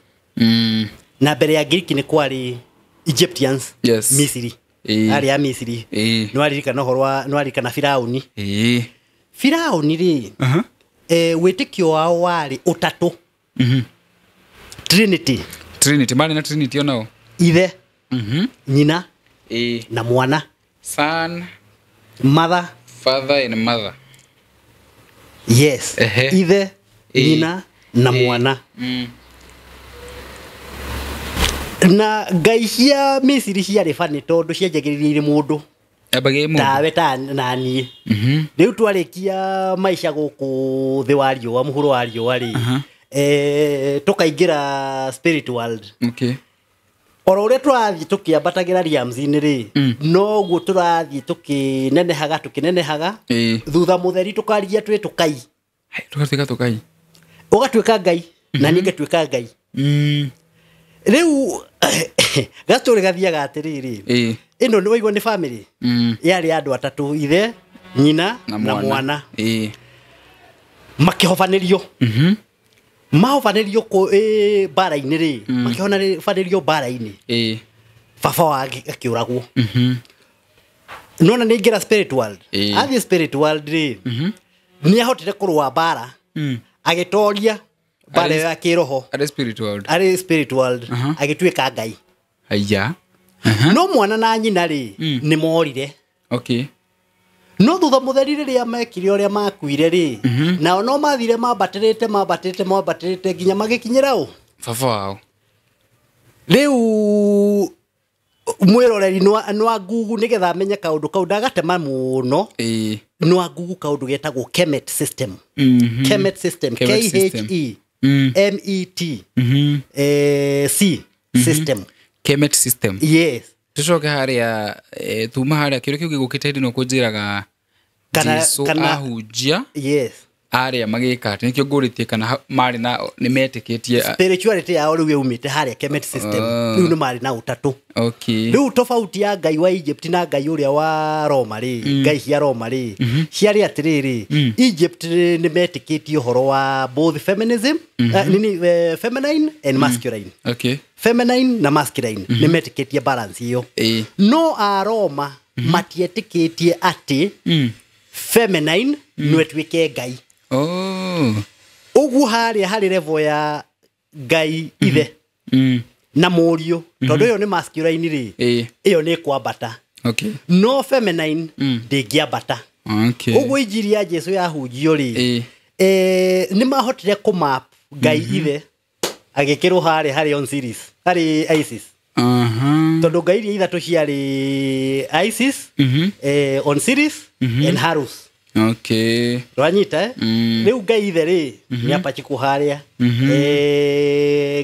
Na mbere ya Giriki nĩ kwarĩ Egyptians, yes, Misiri. Arĩ ya Misiri. Nĩwaririkana ũhoro wa, nĩwaririkana Firauni. Firauni rĩ, wĩtĩkio wao warĩ ũtatũ. Trinity. Trinity, marĩ na Trinity onao? Ithe, nyina, na mwana. Son, mother, father and mother. Yes. Ithe, nyina na mwana. Na ngai cia Misiri ciarĩ bani tondũ cianjagĩrĩria mũndũ. Tawe ta na niĩ. Rĩu twarĩkia maica gũkũ thĩ wa riũa, mũhuro wa riũa rĩ, tũkaingĩra spirit world. Okay. Oro ũrĩa tũrathiĩ tũkĩambatagĩra realms-inĩ rĩ, noguo tũrathiĩ tũkĩnenehaga tũkĩnenehaga, thutha mũtheri tũkaria twĩ tũkai. Tũgatuĩka tũkai. Ũgatuĩka ngai, na niĩ ngatuĩka ngai. Rĩu gatũrĩ gathiaga atĩrĩrĩ, ĩno nĩ waigua nĩ family yarĩ andũ atatũ, ithe, nyina na mwana. Makĩhobanĩrio. Mahobanĩrio mbara-inĩ rĩ, makĩhobanĩrio mbara-inĩ. Baba wake akĩũragwo. Nona nĩ aingĩra spirit world. Athiĩ spirit world rĩ, nĩ ahotire kũrũa mbara, agĩtoria mbara ya kĩroho. Arĩ spirit world. Arĩ spirit world, agĩtuĩka ngai. Aya. No mwana na nyina rĩ, nĩ morire. Okay. No thutha mũtheri rĩrĩa mekire ũrĩa makuire rĩ, nao no mathire mambatĩrĩte mambatĩrĩte mambatĩrĩte nginya magĩkinyĩra ũ? Baba wao. Rĩu mwĩroreri nwa Google nĩgetha amenye kaũndũ kau ndagatema mũno. Nwa Google kaũndũ getagwo Kemet system. Kemet system, K H E M E T C system. Kemet system. Yes. Tucoke harĩa tuma harĩa kĩũria kĩu gĩgũkĩte hĩndĩ ĩno kũnjĩraga Jesu ahunjia. Yes. Arĩa magĩka atĩ nĩkĩo ngũrĩtie kana marĩ na nĩ metĩkĩtie spirituality yao rĩu yaumĩte harĩa Kemet system. Rĩu nĩ marĩ na ũtatũ. Okay. Rĩu tofauti ya ngai wa Egypt na ngai ũrĩa wa Roma rĩ, ngai cia Roma rĩ, ciarĩ atĩrĩrĩ, Egypt nĩ metĩkĩtie ũhoro wa both feminism, feminine and masculine. Okay. Feminine na masculine nĩ metĩkĩtie balance ĩyo. No a Roma matietĩkĩtie atĩ feminine no ĩtuĩke ngai. Oh. Ũguo harĩa harĩ level ya ngai ithe na mũriũ, tondũ ĩyo nĩ masculine rĩ, ĩyo nĩ kwambata. Okay. No feminine ndĩngĩambata. Okay. Ũguo injiri ya Jesu yahunjio rĩ, nĩ mahotire kũmap ngai ithe Agĩkĩrwo harĩa harĩ Osiris, harĩ Isis. Tondũ ngai iria ithatũ ciarĩ Isis, Osiris and Horus. Okay. Rwanyita eh? Rĩu ngai ithe rĩ nĩ apachikwo harĩa,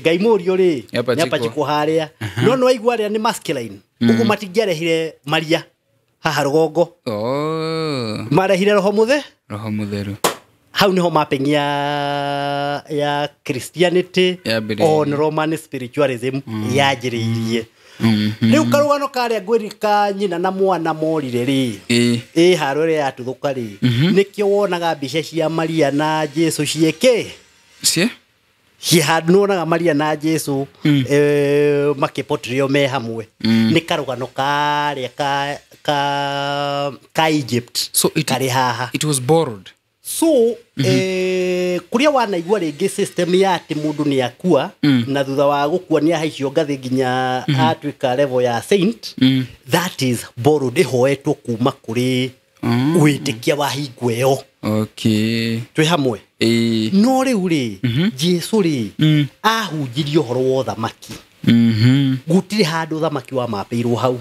ngai mũriũ rĩ nĩ apachikwo harĩa, no nĩ waigua arĩa nĩ masculine, ũguo matingĩarehire Maria haha rũgongo. Marehire roho roho mũtheru. Hau niho mapping ya Christianity on Roman spiritualism yanjĩrĩirie. Rĩu karũgano karĩa ngwĩri ka nyina na mwana morire rĩ, ĩ haro ĩrĩa yatuthũka rĩ, nĩkĩo wonaga mbica cia Maria na Jesu ciĩkĩ cie handũ nĩwonaga Maria na Jesu makĩpotrio me hamwe. Nĩ karũgano karĩa ka Egypt. So karĩ haha. It was borrowed. So kuria wanaigua rĩngĩ system ya atĩ mũndũ nĩ akua na thutha wa gũkua nĩ ahaicio ngathĩ nginya atuĩka level ya saint, that is borrowed, ĩhoetwo kuma kũrĩ wĩtĩkia wa hingo ĩyo. Okay. Twĩ hamwe. No rĩu rĩ, Jesu rĩ ahunjirie ũhoro wa ũthamaki. Gũtirĩ handũ ũthamaki wamapĩirwo hau.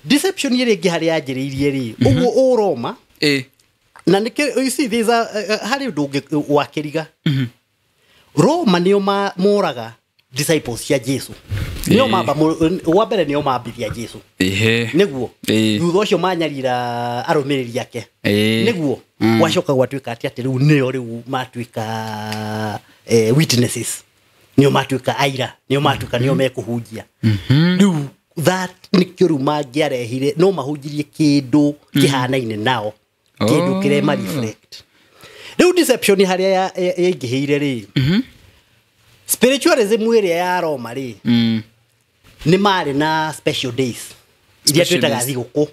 Deception ĩrĩa ĩngĩ harĩa yanjĩrĩirie rĩ, ũguo Ũroma na nĩkĩo you see there's a harĩ ũndũ ũngĩ wa kĩriga. Roma nĩo moraga disciples cia Jesu. Nĩo mamba wa mbere nĩo mambithia Jesu. Nĩguo thutha ũcio manyarira arũmĩrĩri ake. Nĩguo gwacoka gwatuĩka atĩ atĩ rĩu nĩo rĩu matuĩka witnesses, nĩo matuĩka aira, nĩo matuĩka nĩo mekũhunjia. Rĩu that nĩkĩo rĩu mangĩarehire, no mahunjirie kĩndũ kĩhanaine nao, kĩndũ kĩrĩa ma reflect. Rĩu deception harĩa yaingĩhĩire rĩ, spiritualism ĩrĩa ya Roma rĩ, nĩ marĩ na special days iria twĩtaga thigũkũ.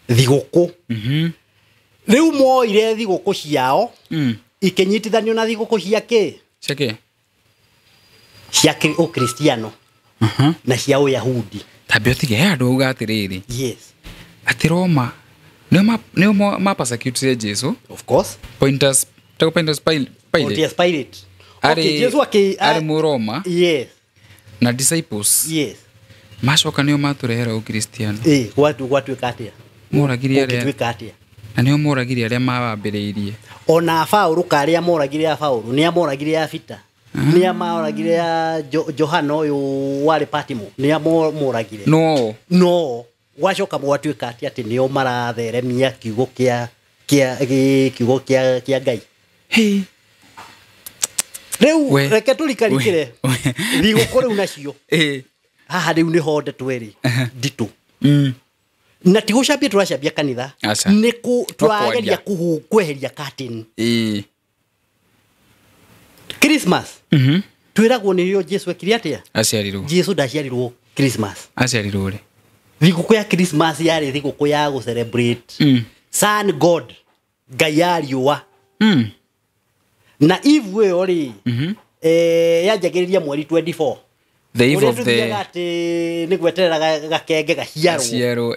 Thigũkũ. Rĩu moire thigũkũ ciao ikĩnyitithanio na thigũkũ cia kĩ? Cia Ũkristiano na cia Ũyahudi. Tambia ũtige he andũ auga atĩrĩrĩ. Yes. Atĩ Roma nĩo ma persecutire Jesu. Of course. Pontius Pilate. Pontius Pilate. Okay, Jesu arĩ Mũroma. Yes. Na disciples. Yes. Macoka nĩo matũrehera Ũkristiano. Gwatuĩka atĩa? Moragire arĩa. Gwatuĩka atĩa? Na nĩo moragire arĩa mawambĩrĩirie. Ona Paũlũ karĩa moragire a Paũlũ, nĩa moragire a Peter, nĩa moragire a Johana ũyũ warĩ Patmo, nĩa moragire. No. No. Gwacoka gwatuĩka atĩ atĩ nĩo maratheremia kiugo kĩa kiugo kĩa Ngai. Hey. Rĩu reke tũrikarikĩre thigũkũ rĩu nacio. Haha rĩu nĩho ndeto ĩrĩ nditũ. Na ti gũcambia tũracambia kanitha, nĩ tũrageria kweheria curtain. Christmas twĩragwo nĩrĩo Jesu ekire atĩa? Aciarirwo. Jesu ndaciarirwo Christmas. Aciarirwo rĩ? Thigũkũ ya Christmas yarĩ thigũkũ ya gũ celebrate Sun God, ngai ya riũa. Na eve ĩyo rĩ, yanjagĩrĩria mweri 24. The eve of the atĩ nĩ gweterera gakenge gaciarwo.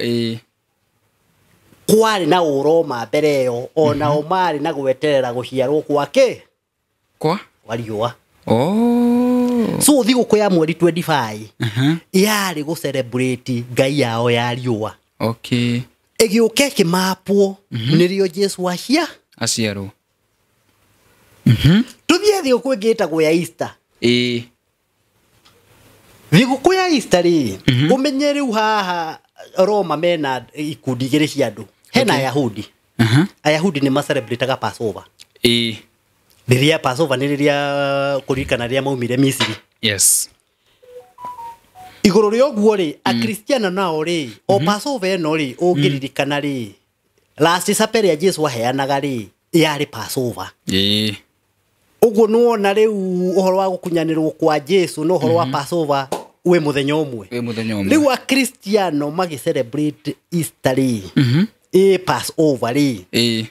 Kwarĩ na Ũroma mbere ĩyo, onao marĩ na gweterera gũciarwo gwake kwa riũa. So thigũkũ ya mweri 25 yarĩ gũ celebrate ngai yao ya riũa. Okay. Ĩgĩũka ĩkĩmapwo nĩrĩo Jesu aciarwo. Tũthiĩ thigũkũ ĩngĩ ĩtagwo ya Easter. Thigũkũ ya Easter rĩ, ũmenye rĩu haha Roma mena ikundi igĩrĩ cia andũ. Hena Ayahudi. Ayahudi nĩ macelebrataga Passover. Rĩrĩa Passover nĩ rĩrĩa kũririkana rĩrĩa maumire Misiri. Yes. Igũrũ rĩa ũguo rĩ, Akristiano nao rĩ, o Passover ĩno rĩ, ũngĩririkana rĩ, Last Supper ĩrĩa Jesu aheanaga rĩ, yarĩ Passover. Ũguo nĩwona rĩu ũhoro wa gũkunyanĩrwo kwa Jesu na ũhoro wa Passover wĩ mũthenya ũmwe. Rĩu Akristiano magĩ celebrate Easter rĩ, Passover rĩ,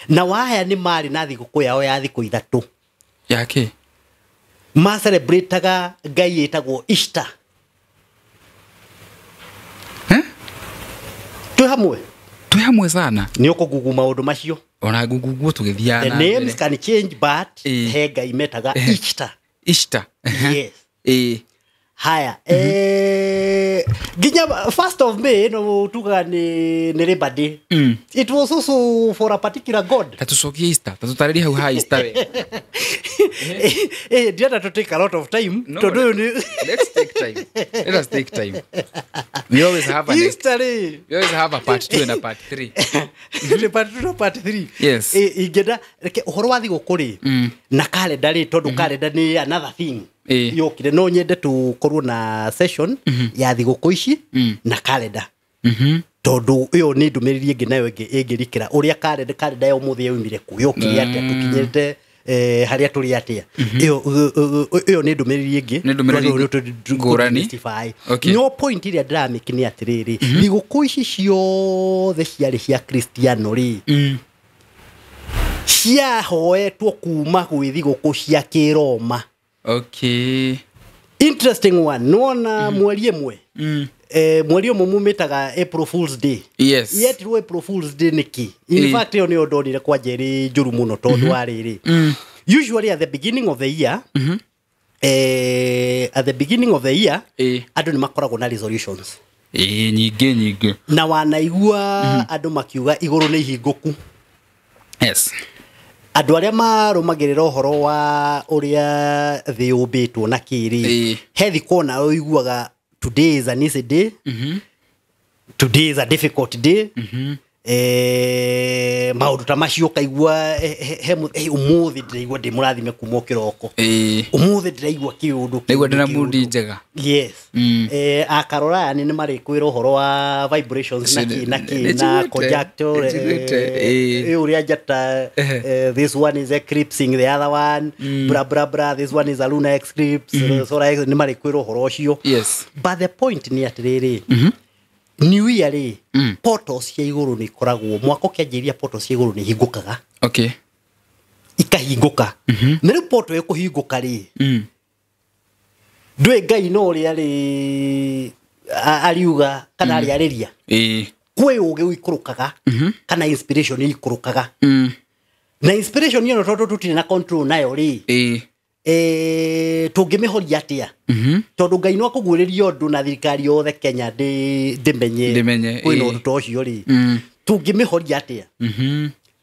na waya nĩ marĩ na thigũkũ yao ya thikũ ithatũ. Yake? Ma celebrataga ngai ĩtagwo Easter. Twĩ hamwe? Twĩ hamwe sana. Nĩ ũkũgugu maũndũ macio. Ona nguguo tũgĩthiaga The na mbere. names can change, but he ngai metaga Ishtar. Ishtar. Yes. Ĩĩ. Haya, nginya 1st of May no tugaga ni Labor Day. It was also for a particular god. Ta tũcokie Easter, ta tũtarĩrie hau ha Easter we. Ndienda to take a lot of time No, tondũ ũyũ nĩ let's take time. Let us take time. We always have a next, Easter rĩ, we always have a part 2 and a part 3. nĩ part 2 na part 3. Yes. Ingĩenda reke ũhoro wa thigũkũ rĩ na kalenda rĩ, tondũ kalenda nĩ another thing yokire, no nyende tũkorwo na session ya thigũkũ ici na kalenda, tondũ ĩyo nĩ ndũmĩrĩri ĩngĩ nayo ĩngĩrikĩra ũrĩa kalenda ya ũmũthĩ yaumire kũ, yokire atĩa, tũkinyĩte harĩa tũrĩ atĩa. Ĩyo nĩ ndũmĩrĩri ĩngĩ. Nĩ ndũmĩrĩri Twagĩrĩirwo ngũrani. demystify. Okay. No point ĩrĩa ndĩramĩki nĩ atĩrĩrĩ, thigũkũ ici ciothe ciarĩ cia kristiano rĩ, ciahoetwo kuma gwĩ thigũkũ cia kĩroma. Interesting one, nĩwona mweri ĩmwe, mweri ũmwe mumĩtaga April Fools Day. Yetirwo April Fools Day nĩkĩ? In fact, ĩyo nĩyo ndonire kwanja ĩrĩ njũru mũno, tondũ wa rĩrĩ, usually at the beginning of the year, at the beginning of the year, andũ nĩ makoragwo na resolutions. Ĩĩ, nyingĩ nyingĩ. Na wanaigua andũ makiuga igũrũ nĩ ihingũku. Andũ arĩa marũmagĩrĩra ũhoro wa ũrĩa thĩ yũmbĩtwo na kĩrĩ, he thikũ ona ũiguaga today is an easy day, today is a difficult day. Maũndũ ta macio ũkaigua, ũmũthĩ ndĩraigua ndĩ mũrathime kuma o kĩroko, ũmũthĩ ndĩraigua kĩũndũ. Naigua ndĩna kĩũndũ. Mood njega. Yes. Akarora aya nĩ marĩkwĩra ũhoro wa vibrations na kĩ na kĩ na Nĩnjiguĩte, conjunctor, nĩnjiguĩte, ĩĩ. Ũrĩa njata, this one is eclipsing the other one, bra bra bra, this one is a lunar eclipse, solar eclipse, nĩ marĩkwĩra ũhoro ũcio. But the point nĩ atĩrĩrĩ, new year rĩ, portals cia igũrũ nĩ ikoragwo, mwaka ũkĩanjĩrĩria portals cia igũrũ nĩ ihingũkaga. Ikahingũka, na rĩu portal ĩkũhingũka rĩ, ndũĩ Ngai no ũrĩa rĩ ariuga kana arĩarĩria, kwĩ ũgĩ ũikũrũkaga kana inspiration ĩikũrũkaga, na inspiration ĩno, tondũ tũtirĩ na control nayo rĩ, tũngĩmĩhoria atĩa? Tondũ Ngai no akũguũrĩria ũndũ na thirikari yothe Kenya ndĩmenye. Ndĩmenye, kwĩna ĩĩ. Ũndũ ta ũcio rĩ, tũngĩmĩhoria atĩa?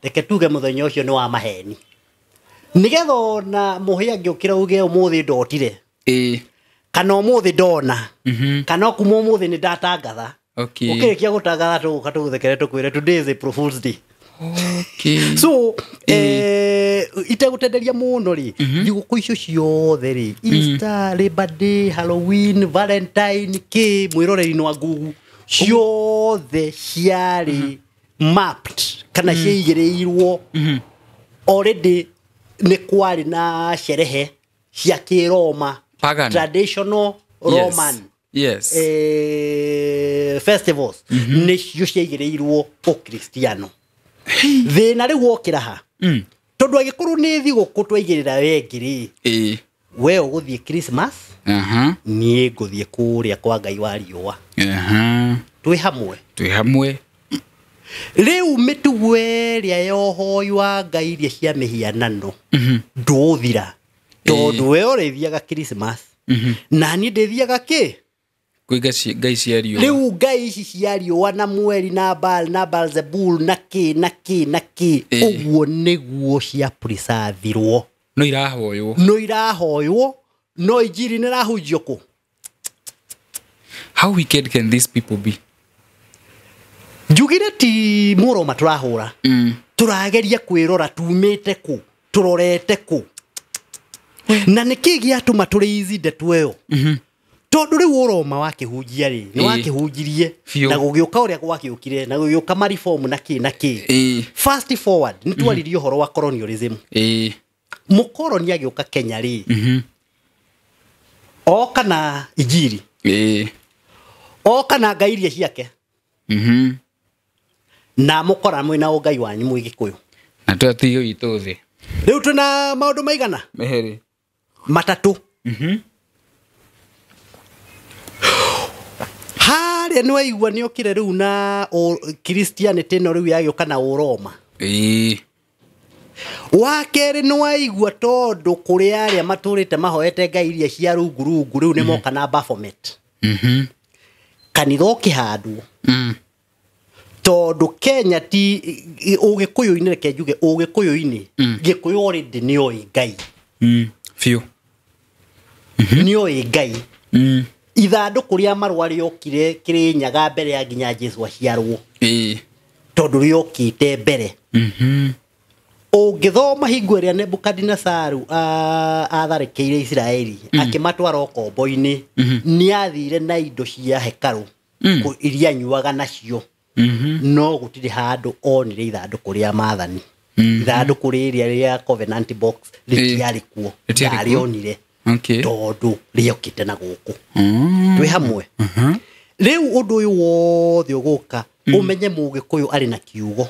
Reke tuge mũthenya ũcio nĩ wa maheni, nĩgetha ona mũhĩa angĩũkĩra uge ũmũthĩ ndotire, kana ũmũthĩ ndona, kana kuma ũmũthĩ nĩ ndatangatha. Ũkĩrĩkia gũtangatha, tũgũka tũgũthekere tũkwĩre today is April Fool's Day. So itegũtenderia mũno rĩ, thigũkũ icio ciothe rĩ, Easter, Labor Day, Halloween, Valentine, kĩ mwĩroreri-inĩ wa Google, ciothe ciarĩ mapped kana ciaigĩrĩirwo already. Nĩ kwarĩ na sherehe cia kĩroma. Pagan. Traditional Roman festivals nĩcio ciaigĩrĩirwo ũkristiano. Thĩna rĩu wokĩra ha? Tondũ angĩkorwo nĩ thigũkũ twaigĩrĩra wengi rĩ, we ũgũthiĩ Christmas, niĩ ngũthiĩ kũrĩa kwa ngai wa riũa. Twĩ hamwe. Twĩ hamwe. Rĩu mĩtugo ĩrĩa ya ũhoi wa ngai iria cia mĩhianano ndũthira, tondũ we ũrĩthiaga Christmas na niĩ ndĩthiaga kĩ? Kwĩ ngai cia riũa. Rĩu ngai ici cia riũa na mweri na Baal na Beelzebul na kĩ na kĩ na kĩ, ũguo nĩguo cia preservirwo. No irahoywo. No irahoywo, no injiri nĩ ĩrahunjio kũ? How wicked can these people be? Njugire ti mũroma tũrahũra, tũrageria kwĩrora tumĩte kũ, tũrorete kũ, na nĩkĩ gĩatũma tũrĩ ici ndeto ĩyo, tondũ rĩu ũroma wakĩhunjia rĩ, nĩ wakĩhunjirie Biũ. na gũgĩũka ũrĩa gwakĩũkire na gũgĩũka mariform na kĩ na kĩ. Fast forward, nĩ twaririe ũhoro wa colonialism. Mũkoroni agĩũka Kenya rĩ, oka na injiri, oka na ngai iria ciake, na mũkora mwĩna ũngai wanyu mwĩ Gĩkũyũ. Na twatigwo itũ thĩ. Rĩu twĩna maũndũ maigana? Meherĩ. Matatũ. Harĩa nĩ waigua nĩ okire rĩu na Christianity ĩno rĩu yagĩũka na ũroma. Wa kerĩ nĩ waigua tondũ kũrĩ arĩa matũrĩte mahoete ngai iria cia rungu rungu rĩu nĩ moka na Baphomet. Kanitha ũkĩhandwo tondũ Kenya ti ũgĩkũyũ-inĩ, reke njuge ũgĩkũyũ-inĩ, Gĩkũyũ already nĩoĩ Ngai. Biũ. Nĩoĩ Ngai. Ithandũkũ rĩa marũa rĩokire Kĩrĩnyaga mbere ya nginya Jesu aciarwo. Tondũ rĩokĩte mbere. Ũngĩthoma hingo ĩrĩa Nebukadinesaru atharĩkĩire Isiraeli, akĩmatwara ũkombo-inĩ, nĩathire na indo cia hekarũ iria anyuaga nacio. No gũtirĩ handũ onire ithandũkũ rĩa maathani. Ithandũkũ rĩrĩa rĩa Covenant Box rĩtiarĩ kuo. Ndarĩonire. Tondũ rĩokĩte na gũkũ. Twĩ hamwe. Rĩu ũndũ ũyũ wothe ũgũka, ũmenye Mũgĩkũyũ arĩ na kiugo.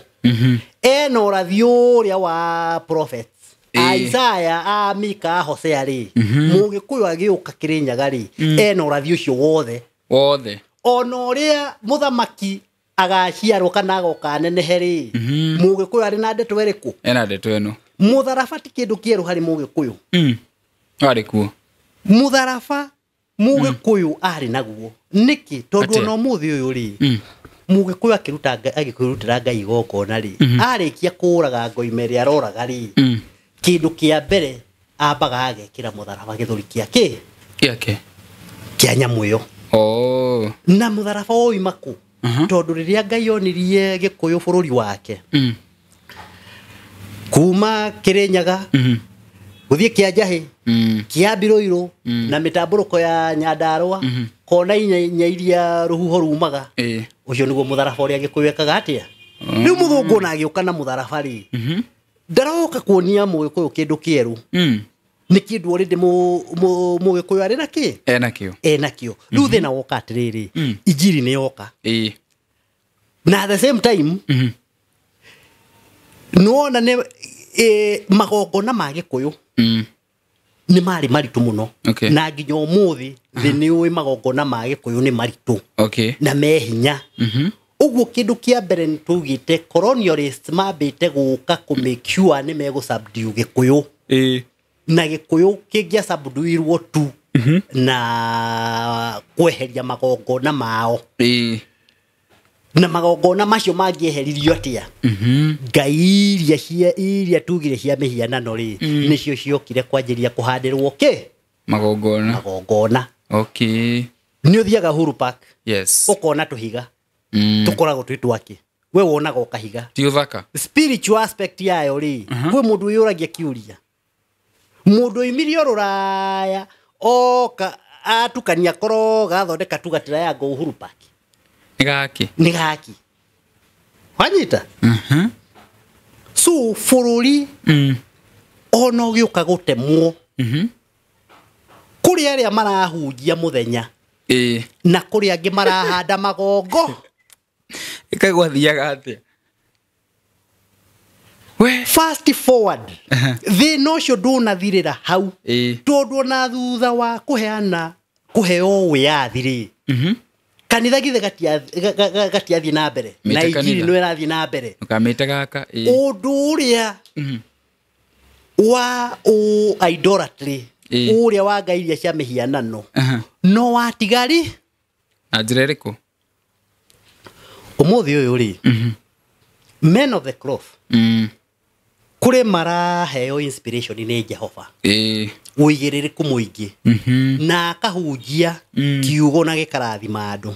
Ena ũrathi ũrĩa wa prophets. Isaiah, a Mika, a Hosea rĩ, Mũgĩkũyũ agĩũka Kĩrĩnyaga rĩ, ena ũrathi ũcio wothe. Wothe. Ona ũrĩa mũthamaki agaciarwo kana agoka anenehe rĩ, Mũgĩkũyũ arĩ na ndeto ĩrĩkũ? Ena ndeto ĩno. Mũtharaba ti kĩndũ kĩerũ harĩ Mũgĩkũyũ. Arĩ kuo. Mũtharaba Mũgĩkũyũ arĩ naguo. Nĩkĩ? Tondũ ona ũmũthĩ ũyũ rĩ, Mũgĩkũyũ akĩruta agĩkũrutĩra Ngai igongona rĩ, arĩkia kũũraga ngoima ĩrĩa aroraga rĩ, kĩndũ kĩa mbere ambaga agekĩra mũtharaba gĩthũri kĩa kĩ? Gĩake. Kĩa nyamũ ĩyo. Na mũtharaba woima kũ? Tondũ rĩrĩa Ngai onirie Gĩkũyũ bũrũri wake, kuma Kĩrĩnyaga, gũthiĩ kĩa Njahĩ, kĩa Mbirũirũ, na mĩtambũrũko ya Nyandarũa, kona inya iria rũhuho rumaga, ũcio nĩguo mũtharaba ũrĩa Gĩkũyũ ekaga atĩa? Rĩu mũthũngũ ona agĩũka na mũtharaba rĩ, ndaroka kuonia Mũgĩkũyũ kĩndũ kĩerũ. Nĩ kĩndũ already Mũgĩkũyũ arĩ na kĩ? Enakĩo. Enakĩo. Rĩu thĩna woka atĩrĩrĩ, injiri nĩ yoka. Na at the same time, nĩwona nĩ magongona ma Gĩkũyũ nĩ marĩ maritũ mũno. Na nginya ũmũthĩ thĩ nĩ ũĩ magongona ma Gĩkũyũ nĩ maritũ. Na me hinya. Ũguo kĩndũ kĩa mbere nĩ tũugĩte colonialists mambĩte gũka kũ make sure nĩ megũ subdue Gĩkũyũ. Na Gĩkũyũ kĩngĩa subduirwo tu na kweheria magongona mao. Na magongona macio mangĩeheririo atĩa? Ngai iria tugire cia mĩhianano rĩ, nĩcio ciokire kwanjĩrĩria kũhandĩrwo kĩ? Magongona. Magongona. Nĩ ũthiaga Uhuru Park. Ũkona tũhiga. Tũkoragwo twĩ twakĩ. We wonaga ũkahiga. Ti ũthaka. Spiritual aspect yayo rĩ, kwĩ mũndũ wĩyũragia kĩũria. Mũndũ oimire o rũraya, oka atukania koroga athondeka tuga triangle Uhuru Park. Nĩ gaki. Nĩ gaki. Wanyita? So bũrũri ona ũgĩũka gũtemwo, kũrĩ arĩa marahunjia mũthenya, na kũrĩ angĩ marahanda magongo. Ĩkaĩ gwathiaga atĩa? We fast forward, thĩna ũcio ndũnathirĩra hau. Tondũ ona thutha wa kũheana kũheo wĩyathi rĩ, kanitha githe gatiathiĩ na mbere, na injiri no ĩrathiĩ na mbere. Ũkamĩte gaka. Ũndũ ũrĩa wa idolatry, ũrĩa wa ngai iria cia mĩhianano, no watigari na njĩra ĩrĩkũ? Ũmũthĩ ũyũ rĩ, men of the cloth, kũrĩ maraheo inspiration nĩ Jehova, ũigĩrĩrĩku mũingĩ, na akahunjia kiugo na gĩkarathima andũ.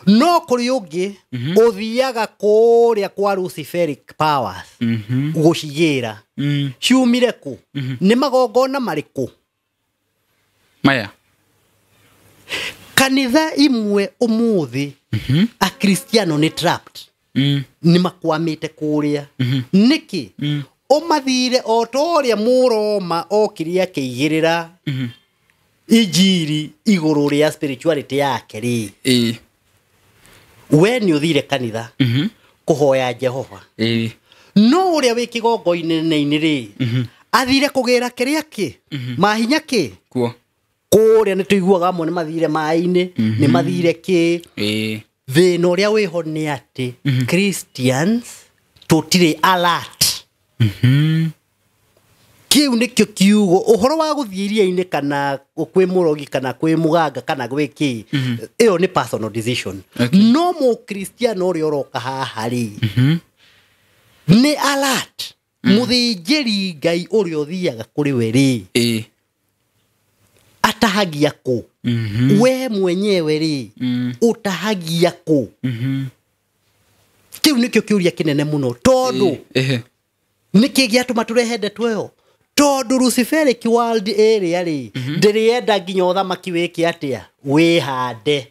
No kũrĩ ũngĩ ũthiaga kũrĩa kwa Luciferic powers gũcigĩra. Ciumire kũ? Nĩ magongona marĩkũ? Maya. Kanitha imwe ũmũthĩ Akristiano nĩ trapped. Nĩ makwamĩte kũrĩa. Nĩkĩ? Ũmathire o ta ũrĩa Mũroma okire akĩigĩrĩra injiri igũrũ rĩa spirituality yake rĩ. We nĩ ũthire kanitha kũhoya Jehova. No ũrĩa wĩ kĩgongo-inĩ rĩ, athire kũgĩra kĩrĩa kĩ? Mahinya kĩ? Kuo. Kũrĩa nĩ tũiguaga amwe nĩ mathire maĩ-inĩ, nĩ mathire kĩ? Thĩna ũrĩa wĩho nĩ atĩ Christians tũtirĩ alert. Kiu nikio kiugo uhoro wa guthie iria-inĩ kana kwĩ mũrogi kana kwĩ mũganga kana gwĩ kĩ, ĩyo nĩ personal decision. No mũkristiano ũrĩa ũroka haha rĩ, nĩ alert. Mũthĩnjĩri Ngai ũrĩa ũthiaga kũrĩ we rĩ, atahagia kũ? We mwenyewe rĩ, ũtahagia kũ? Kĩu nĩkĩo kĩũria kĩnene mũno, tondũ nĩkĩ gĩatũma tũrehe ndeto ĩyo? Tondũ Luciferic world ĩrĩa rĩ, ndĩrĩenda nginya ũthamaki wĩke atĩa? Wĩhande.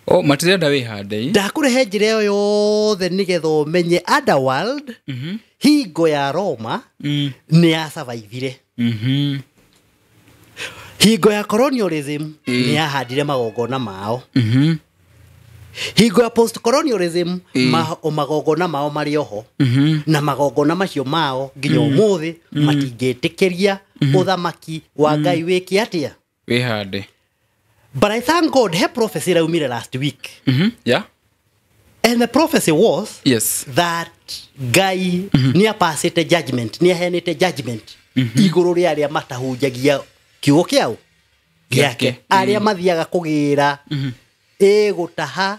Oh, matirenda wĩhande. Ndakũrehe njĩra ĩyo yothe nĩgetha ũmenye underworld, hingo ya Roma, nĩ yasurvivire. Hingo ya colonialism, nĩ yahandire magongona mao. Hingo ya post colonialism, magongona mao marĩ oho. Na magongona macio mao nginya ũmũthĩ matingĩtĩkĩria ũthamaki wa Ngai wĩke atĩa? Wĩhande. But I thank God he prophecy raumire last week. Yeah. And the prophecy was that Ngai nĩ apasĩte judgment, nĩ aheanĩte judgment igũrũ rĩa arĩa matahunjagia kiugo kĩao gĩake, arĩa mathiaga kũgĩra ĩgũtaha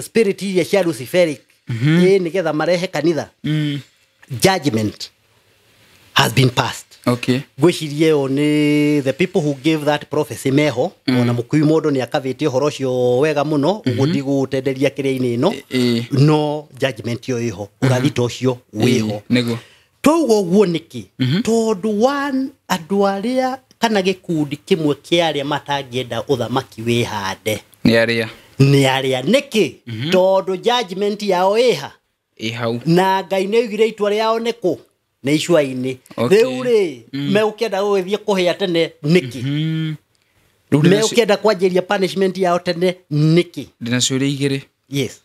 spirit iria cia Luciferic nĩgetha marehe kanitha. Judgment has been passed. Okay. Ngwĩciria ĩyo nĩ the people who gave that prophecy meho, ona mũkui mũndũ nĩ akavĩtie ũhoro ũcio wega mũno, ũguo ndigũtenderia kĩrĩa-inĩ ĩno, no judgment ĩyo ĩho, ũrathi ta ũcio wĩho. Nĩguo. Twauga ũguo nĩkĩ? Tondũ one, andũ arĩa kana gĩkundi kĩmwe kĩa arĩa matangĩenda ũthamaki wĩhande nĩ arĩa. Nĩ arĩa. Nĩkĩ? Tondũ judgment yao ĩha ĩ hau, na Ngai nĩ oigire itua rĩao nĩ kũ? Nĩ icua-inĩ. Rĩu rĩ, megũkĩenda gũgĩthiĩ kũhĩa tene nĩkĩ? Megũkĩenda kwanjĩria punishment yao tene nĩkĩ? Ndĩna ciũria igĩrĩ. Yes.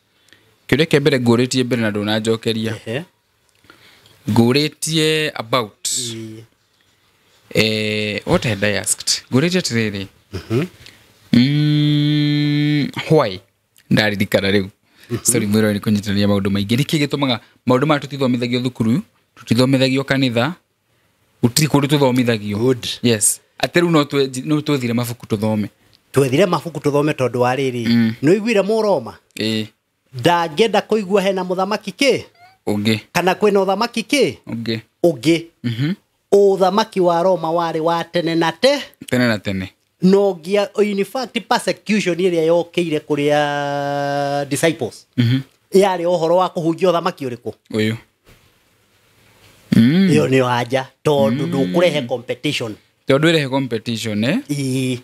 Kĩũria kĩa mbere ngũrĩtie mbere na ndũnanjokeria. Ngũrĩtie about what had I asked? Ngũrĩtie atĩrĩrĩ. Why? Ndaririkana rĩu. Sorry, mwĩrore nĩ kũnyitanĩria maũndũ maingĩ. Nĩkĩ gĩtũmaga maũndũ maya tũtithomithagio thukuru, tũtithomithagio kanitha, gũtirĩ kũndũ tũthomithagio. Good. Yes. Atĩ rĩu no twethire mabuku tũthome. Twethire mabuku tũthome tondũ wa rĩrĩ. Nĩ ũiguire Mũroma? Ndangĩenda kũigua hena mũthamaki kĩ? Ũngĩ. Kana kwĩna ũthamaki kĩ? Ũngĩ. Ũngĩ. Ũthamaki wa Roma warĩ wa tene na te. Tene na tene. No ngia, in fact, persecution ĩrĩa yokĩire kũrĩa disciples. Yarĩ ũhoro wa kũhunjia ũthamaki ũrĩkũ? Ũyũ. Ĩyo nĩyo anja, tondũ ndũkũrehe competition. Tondũ ĩrehe competition, eh? Ĩĩ.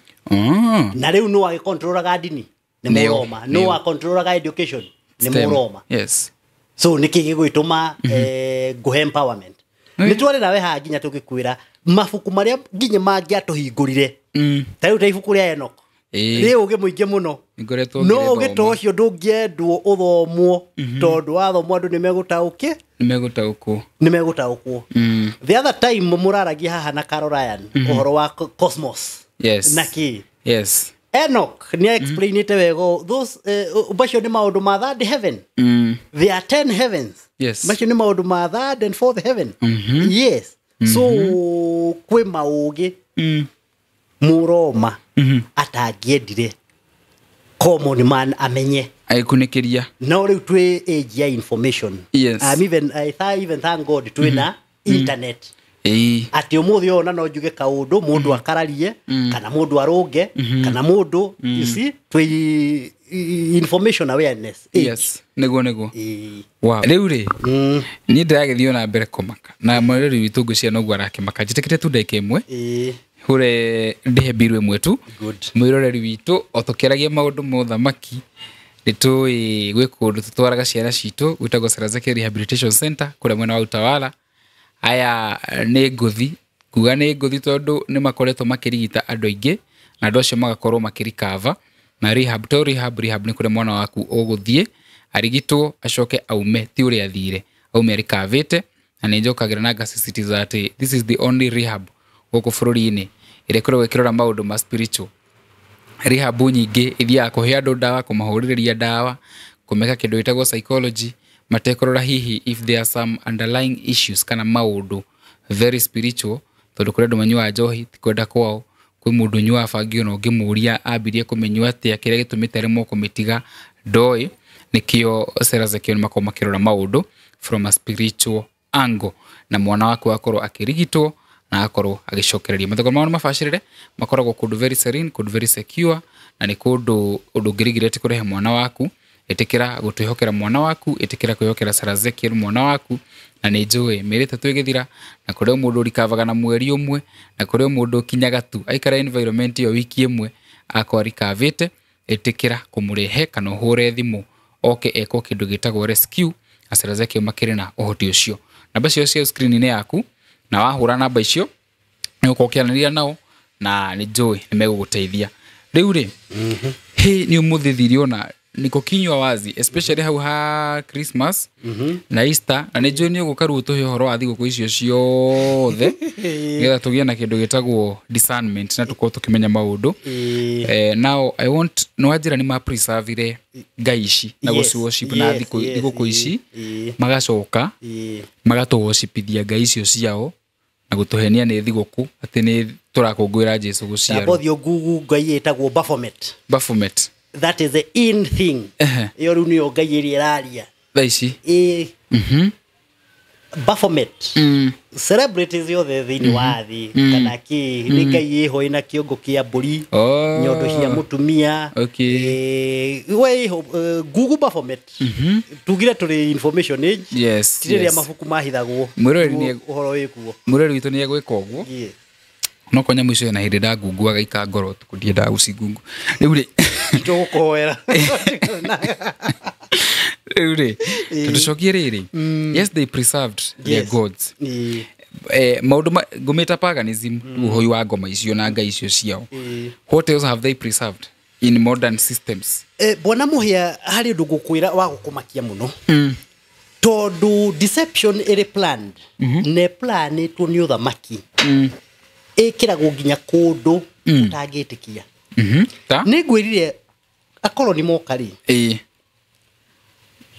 Na rĩu nũ agĩcontrolaga ndini? Nĩ Mũroma. Nũ acontrolaga education? Nĩ Mũroma. Yes. So nĩkĩ gĩgwĩtũma ngũhe empowerment? Nĩ twarĩ nawe haha nginya tũgĩkwĩra mabuku marĩa nginya mangĩatũhingũrire. Ta rĩu ta ibuku rĩa Enoch. Rĩ ũgĩ mũingĩ mũno. No ũgĩ ta ũcio ndũngĩendwo ũthomwo, tondũ wathomwo andũ nĩ megũtaũkĩ? Nĩ megũtaũkwo. The other time mũraragia haha na Carol Ryan ũhoro wa cosmos. Yes. Na kĩ? Yes. Enoch nĩ explainĩte wega those macio nĩ maũndũ ma third heaven. There are 10 heavens. Yes. Macio nĩ maũndũ ma third and fourth heaven. Yes. So kwĩ maũgĩ Mũroma atangĩendire common man amenye. Agĩkunĩkĩria. No rĩu twĩ age ya information. Yes. Even I even thank God twĩna internet. Atĩ ũmũthĩ ũyũ ona no njuge kaũndũ mũndũ akararie, kana mũndũ arũnge, kana mũndũ, you see, twĩ information awareness. Yes. Nĩguo nĩguo. Wow. Rĩu rĩ, niĩ ndĩragĩthiĩ ona mbere kũmaka. Na mwĩrori witũ ngwĩciria noguo arakĩmaka. Njĩtĩkĩte tu ndagĩka ĩmwe. Hure ndĩhe mbiru ĩmwe tu. Mwĩroreri witũ o tũkĩaragia maũndũ ma ũthamaki, nĩtũĩ gwĩ kũndũ tũtwaraga ciana citũ gwĩtagwo Sarazake Rehabilitation Center kũrĩa mwena wa Utawala. Aya nĩ ngũthi, kuga nĩ ngũthi tondũ nĩ makoretwo makĩrigita andũ aingĩ na andũ acio magakorwo makĩrikava. Na rehab to rehab, rehab nĩ kũrĩa mwana waku ũgũthiĩ arigitwo acoke aume ti ũrĩa athire, aume arikavĩte. Na nĩ njokagĩra na ngasisitiza atĩ this is the only rehab gũkũ bũrũri-inĩ ĩrĩa ĩkoragwo ĩkĩrora maũndũ ma spiritual. Rehab nyingĩ ithiaga kũhe andũ ndawa, kũmahũrĩrĩria ndawa, kũmeka kĩndũ gĩtagwo psychology, Matekũrora hihi if there are some underlying issues kana maũndũ very spiritual, tondũ kũrĩ andũ manyuaga njohi ti kwenda kwao, kwĩ mũndũ ũnyuaga bangi ona ũngĩmũria ambirie kũmĩnyua atĩa, kĩrĩa gĩtũmĩte aremwo kũmĩtiga ndoĩ. Nĩkĩo Sarah Ezekiel makoragwo makĩrora maũndũ from a spiritual angle, na mwana waku akorwo akĩrigitwo na akorwo agĩcokereria. Mathogora mao nĩ mabacĩrĩre, makoragwo kũndũ very serene, kũndũ very secure, na nĩ kũndũ ũndũ ũngĩrigireti kũrehe mwana waku. Ĩtĩkĩra gũtwĩhokera mwana waku, ĩtĩkĩra kwĩhokera Sarah Ezekiel mwana waku, na nĩ njũĩ mĩeri 3 ĩgĩthira, na kũrĩ o mũndũ ũrikavaga na mweri ũmwe, na kũrĩ o mũndũ ũkinyaga tu aikara environment ĩyo wiki ĩmwe akorwo arikavĩte. Ĩtĩkĩra kũmũrehe kana ũhũre thimũ oke ekwo kĩndũ gĩtagwo rescue, na Sarah Ezekiel makĩrĩ na ũhoti ũcio. Namba cio cia screen-inĩ yaku, na wahũra namba icio nĩ ũgũkorwo ũkĩaranĩria nao, na nĩ njũĩ nĩ megũgũteithia. Rĩu rĩ, hĩ nĩ ũmũthĩ thiri ona niko kinywa wazi, especially hau ha Christmas na Easter, na nĩ njũĩ nĩ ũgũka rĩu ũtũhe ũhoro wa thigũkũ icio ciothe nĩgetha tũgĩe na kĩndũ gĩtagwo discernment na tũkorwo tũkĩmenya maũndũ. Now I want nĩ wanjĩra nĩ ma preserve ngai ici na gũci worship na thigũkũ ici, magacoka magatũ-worshipithia ngai icio ciao na gũtũhenia nĩ thigũkũ atĩ nĩ tũrakũngũĩra Jesu gũciarwo. Ndambothiĩ Google ngai ĩtagwo Baphomet. Baphomet. That is the in thing. Ĩyo rĩu nĩyo ngai ĩrĩa ĩraria thaa ici. Baphomet. Celebrities yothe thĩinĩ wa thĩ kana kĩ nĩ ngai ĩho ĩna kĩongo kĩa mbũri, nyondo cia mũtumia. We ĩho, Google Baphomet. Tugire tũrĩ information age. Yes, Ti rĩrĩa yes. mabuku mahithagwo. Mwĩroreri nĩ Ũhoro wĩkuo. Mwĩroreri witũ nĩ egwĩka ũguo. No konya mũico na hĩndĩ ndangunguaga ikangoro ũtukũ ndiendaga gũcingungu. Rĩu rĩ, Tũgũkũhoera. Rĩu rĩ, tũcokie rĩrĩ. Yes, they preserved their gods. Maũndũ ngũmĩta paganism, ũhoi wa ngoma icio na ngai icio ciao. What else have they preserved in modern systems? Bwana Mũhĩa, harĩ ũndũ ngũkwĩra wa gũkũmakia mũno. Tondũ deception ĩrĩ planned. Na ĩplanĩtwo nĩ ũthamaki. Ĩkĩragwo nginya kũndũ ũtangĩtĩkia. Ta? Nĩ ngwĩrire akoroni moka rĩ.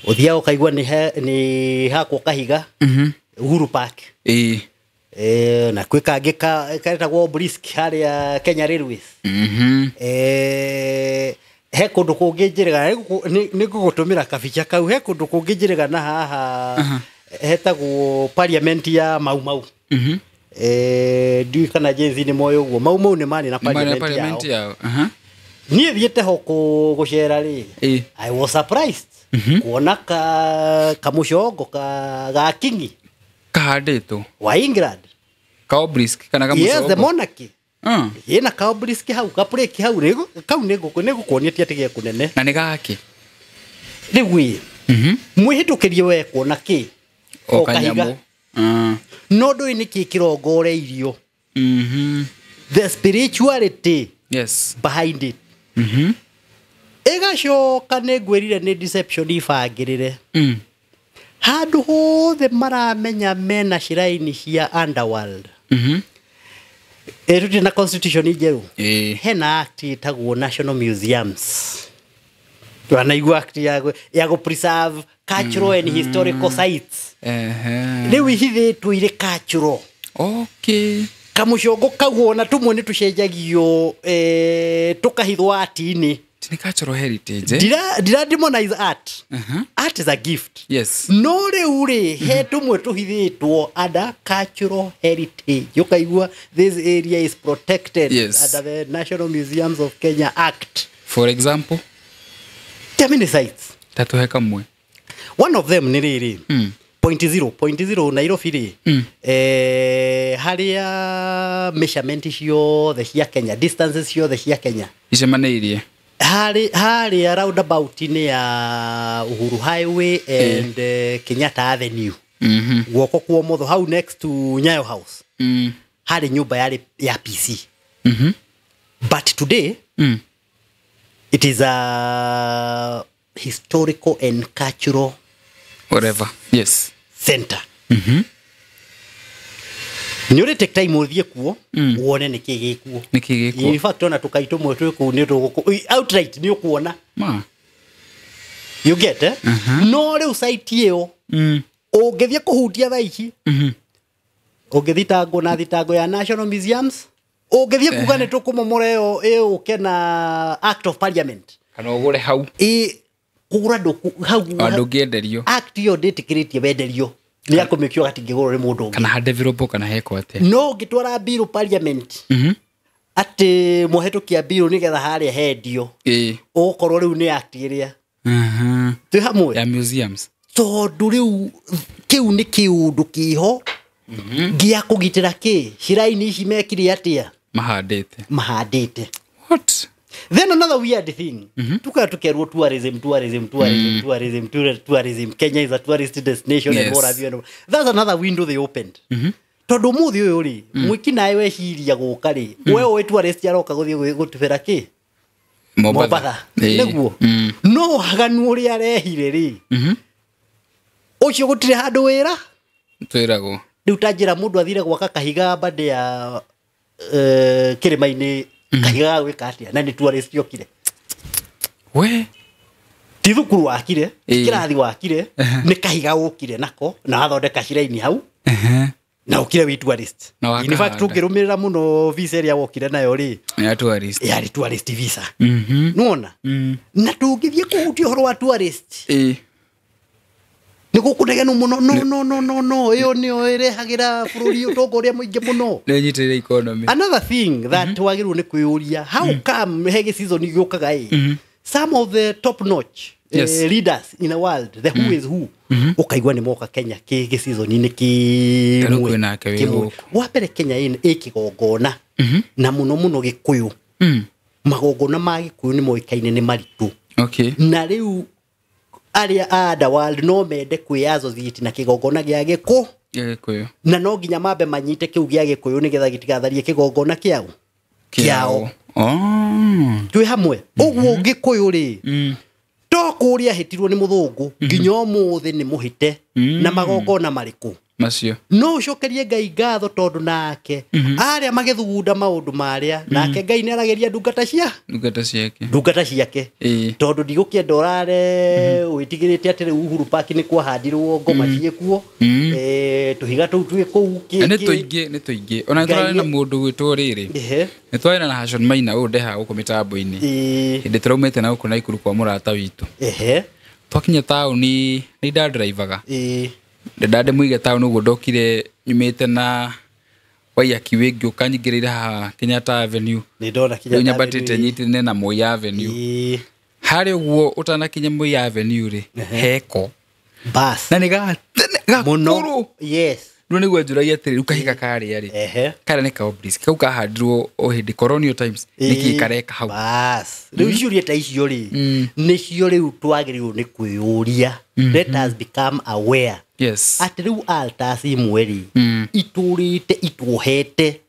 Ũthiaga ũkaigua nĩ hakwo kahiga. Uhuru Park. Na kwĩ kangĩ karetagwo Obelisk harĩa Kenya Railways. He kũndũ kũngĩ njĩrĩga, nĩ ngũgũtũmĩra kabicha kau, he kũndũ kũngĩ njĩrĩga na haha hetagwo Parliament ya Mau Mau. Ndiũĩ kana Gen Z nĩ moĩ ũguo. Mau Mau nĩ marĩ na Nĩ marĩ na parliament parliament yao. yao. Niĩ thiĩte ho gũcera rĩ, I was surprised kuona kamũcongo ga kingi kahandĩtwo wa England. Ka obelisk kana Yes, the kamũcongo? monarchy. Ĩna ka obelisk hau, ka plaque hau, kau nĩ ngũkuonia ti atĩ ge kũnene. Na nĩ gakĩ? Rĩu ĩ, mwĩhĩtũkĩrie we kuona kĩ? O O kahiga. kanyamũ. No ndũĩ nĩkĩ kĩrongoreirio. The spirituality behind it. Ĩgacoka nĩ ngwĩrire nĩ deception ibangĩrĩre. Handũ hothe maramenya mena shrine cia underworld. Tũtirĩ na constitution njerũ. Hena act ĩtagwo National Museums. Wanaigua act ya gũ preserve cultural and historical sites. Rĩu ihithĩtwo irĩ cultural. Kamũcongo kau ona tũmwe nĩ tũcenjagio, tũkahithwo art-inĩ. Nĩ cultural heritage, eh? Ndira demonize art. Art is a gift. No rĩu rĩ, he tũmwe tũhithĩtwo under cultural heritage. Ũkaigua this area is protected under the National Museums of Kenya Act. For example? There are many sites. Tatuhe kamwe. One of them nĩ rĩrĩ. Point zero, point zero Nairobi rĩ. Harĩa measurement ciothe cia Kenya, distances ciothe cia Kenya. Icemanĩirie. Harĩa roundabout-inĩ ya Uhuru Highway and Kenyatta Avenue. Guoko kwa ũmotho hau next to Nyayo House. Harĩ nyũmba yarĩ ya PC. But today, it is a historical and cultural whatever. Yes. center. Nĩ ũrĩ take time ũthiĩ kuo, wone nĩ kĩĩ gĩkuo. Nĩ kĩĩ gĩkuo. In fact, ona tũkai tũmwe twĩ kũu nĩ tũgũkũ, outright nĩ ũkuona. Ma. You get eh? No rĩu site ĩyo ũngĩthiĩ kũhutia thaa ici, ũngĩthitangwo na thitango ya National Museums, ũngĩthiĩ kuga nĩ tũkũmomora ĩyo ĩũke na Act of Parliament. Kana ũgũre hau. Ĩ kũgũra ndũku hau. Ndũngĩenderio. Act ĩyo ndĩtĩkĩrĩtie wenderio. Nĩ ya kũmĩkio gatingĩgũrwo nĩ mũndũ ũngĩ. Kana ha develop kana hekwo atĩa. No ũngĩtwara bill Parliament atĩ mũhetũkia bill nĩgetha harĩa hendio, ũgũkorwo rĩu nĩ act ĩrĩa. Twĩ hamwe? Ya museums. Tondũ rĩu kĩu nĩ kĩũndũ kĩho gĩa kũgitĩra kĩ shrine ici mekire atĩa? Mahandĩte. What? Then another weird thing, tuka tukerwo tourism, tourism, tourism, tourism, tourism. Kenya is a tourist destination. Yes. And what have you. That's another window they opened. Tondũ mũthĩ ũyũ rĩ, mwĩki nawe weciria gũka rĩ, we ũĩ tourist aroka gũthiĩ gũtubĩra kĩ? Mombatha. Nĩguo. No waganu ũrĩa arehire rĩ, ũcio gũtirĩ handũ wĩra? Twĩragwo. Rĩu ta njĩra mũndũ athire gwaka kahiga mbande ya kĩrĩma-inĩ, kahiga ga gwĩka atĩa? Na nĩ tourist okire. We? Ti thukuru wakire, ti kĩrathi wakire, nĩ kahiga ũkire nako, na wathondeka shrine hau, na ũkire wĩ tourist. In fact, tũngĩrũmĩrĩra mũno visa ĩrĩa wokire nayo rĩ, ya tourist. Yarĩ tourist visa. Nĩwona? Na tũngĩthiĩ kũhutia ũhoro wa tourist, nĩ gũkũnegenu mũno. No, no, no, no, no, ĩyo nĩyo ĩrehagĩra bũrũri ũtonga ũrĩa mũingĩ mũno. Nĩ nyitĩrĩire economy. Another thing that wagĩrĩirwo nĩ kwĩyũria, how come he season gĩũkaga ĩ, some of the top notch leaders in the world, the who is who, ũkaigua nĩ moka Kenya kĩ season-inĩ kĩmwe. Wa mbere Kenya ĩ kĩgongona, na mũno mũno Gĩkũyũ. Magongona ma Gĩkũyũ nĩ moĩkaine nĩ maritũ. Na rĩu arĩa a the world no mende kwĩ-associate na kĩgongona gĩa Gĩkũyũ. Na no nginya mambe manyite kĩu gĩa Gĩkũyũ nĩgetha gĩtigatharie kĩgongona kĩao. Kĩao. Twĩ hamwe. Ũguo Gĩkũyũ rĩ, to kũrĩa ahĩtirwo nĩ mũthũngũ, nginya ũmũthĩ nĩ mũhĩte na magongona marĩkũ. Macio. No ũcokerie Ngai ngatho tondũ nake arĩa magĩthugunda maũndũ marĩa, nake Ngai nĩ arageria ndungata cia? Ndungata ciake. Tondũ ndigũkĩenda ũrare wĩtigĩrĩte atĩ rĩu Uhuru Park nĩ kwahandirwo ngoma ciĩkuo, tũhiga tũu twĩ kũu. Nĩ tũingĩ, nĩ tũingĩ. Ona nĩ twarĩ na mũndũ gwĩtwo rĩrĩ. Nĩ twarĩ na Hashon Maina ũyũ ndehaga gũkũ mĩtambo-inĩ. Hĩndĩ tũraumĩte na gũkũ Naikuru kwa mũrata witũ. Twakinya taũni nĩ ndandrivaga. Ndande muige taũni ũguo ndokire nyumĩte na Waiyaki wĩ ngĩũka nyingĩrĩire haha Kenyatta Avenue. Nĩ ndona Kenyatta Avenue. Nyambatĩte nyitĩrĩre na Moi Avenue. Harĩ ũguo ũtanakinya Moi Avenue rĩ, heko. Bas. Na nĩ gatene gakũrũ. Yes. Rĩu nĩguo njũragia atĩrĩ, rĩu kahiga karĩa rĩ, karĩa nĩ ka obelisk, kau kahandirwo o hĩndĩ colonial times, nĩkĩ kareka hau? Bas. Rĩu ciũria ta icio rĩ, nĩcio rĩu twagĩrĩirwo nĩ kwĩyũria. Let us become aware. Yes. Atĩ rĩu altars imwe rĩ, itũrĩte ituohete.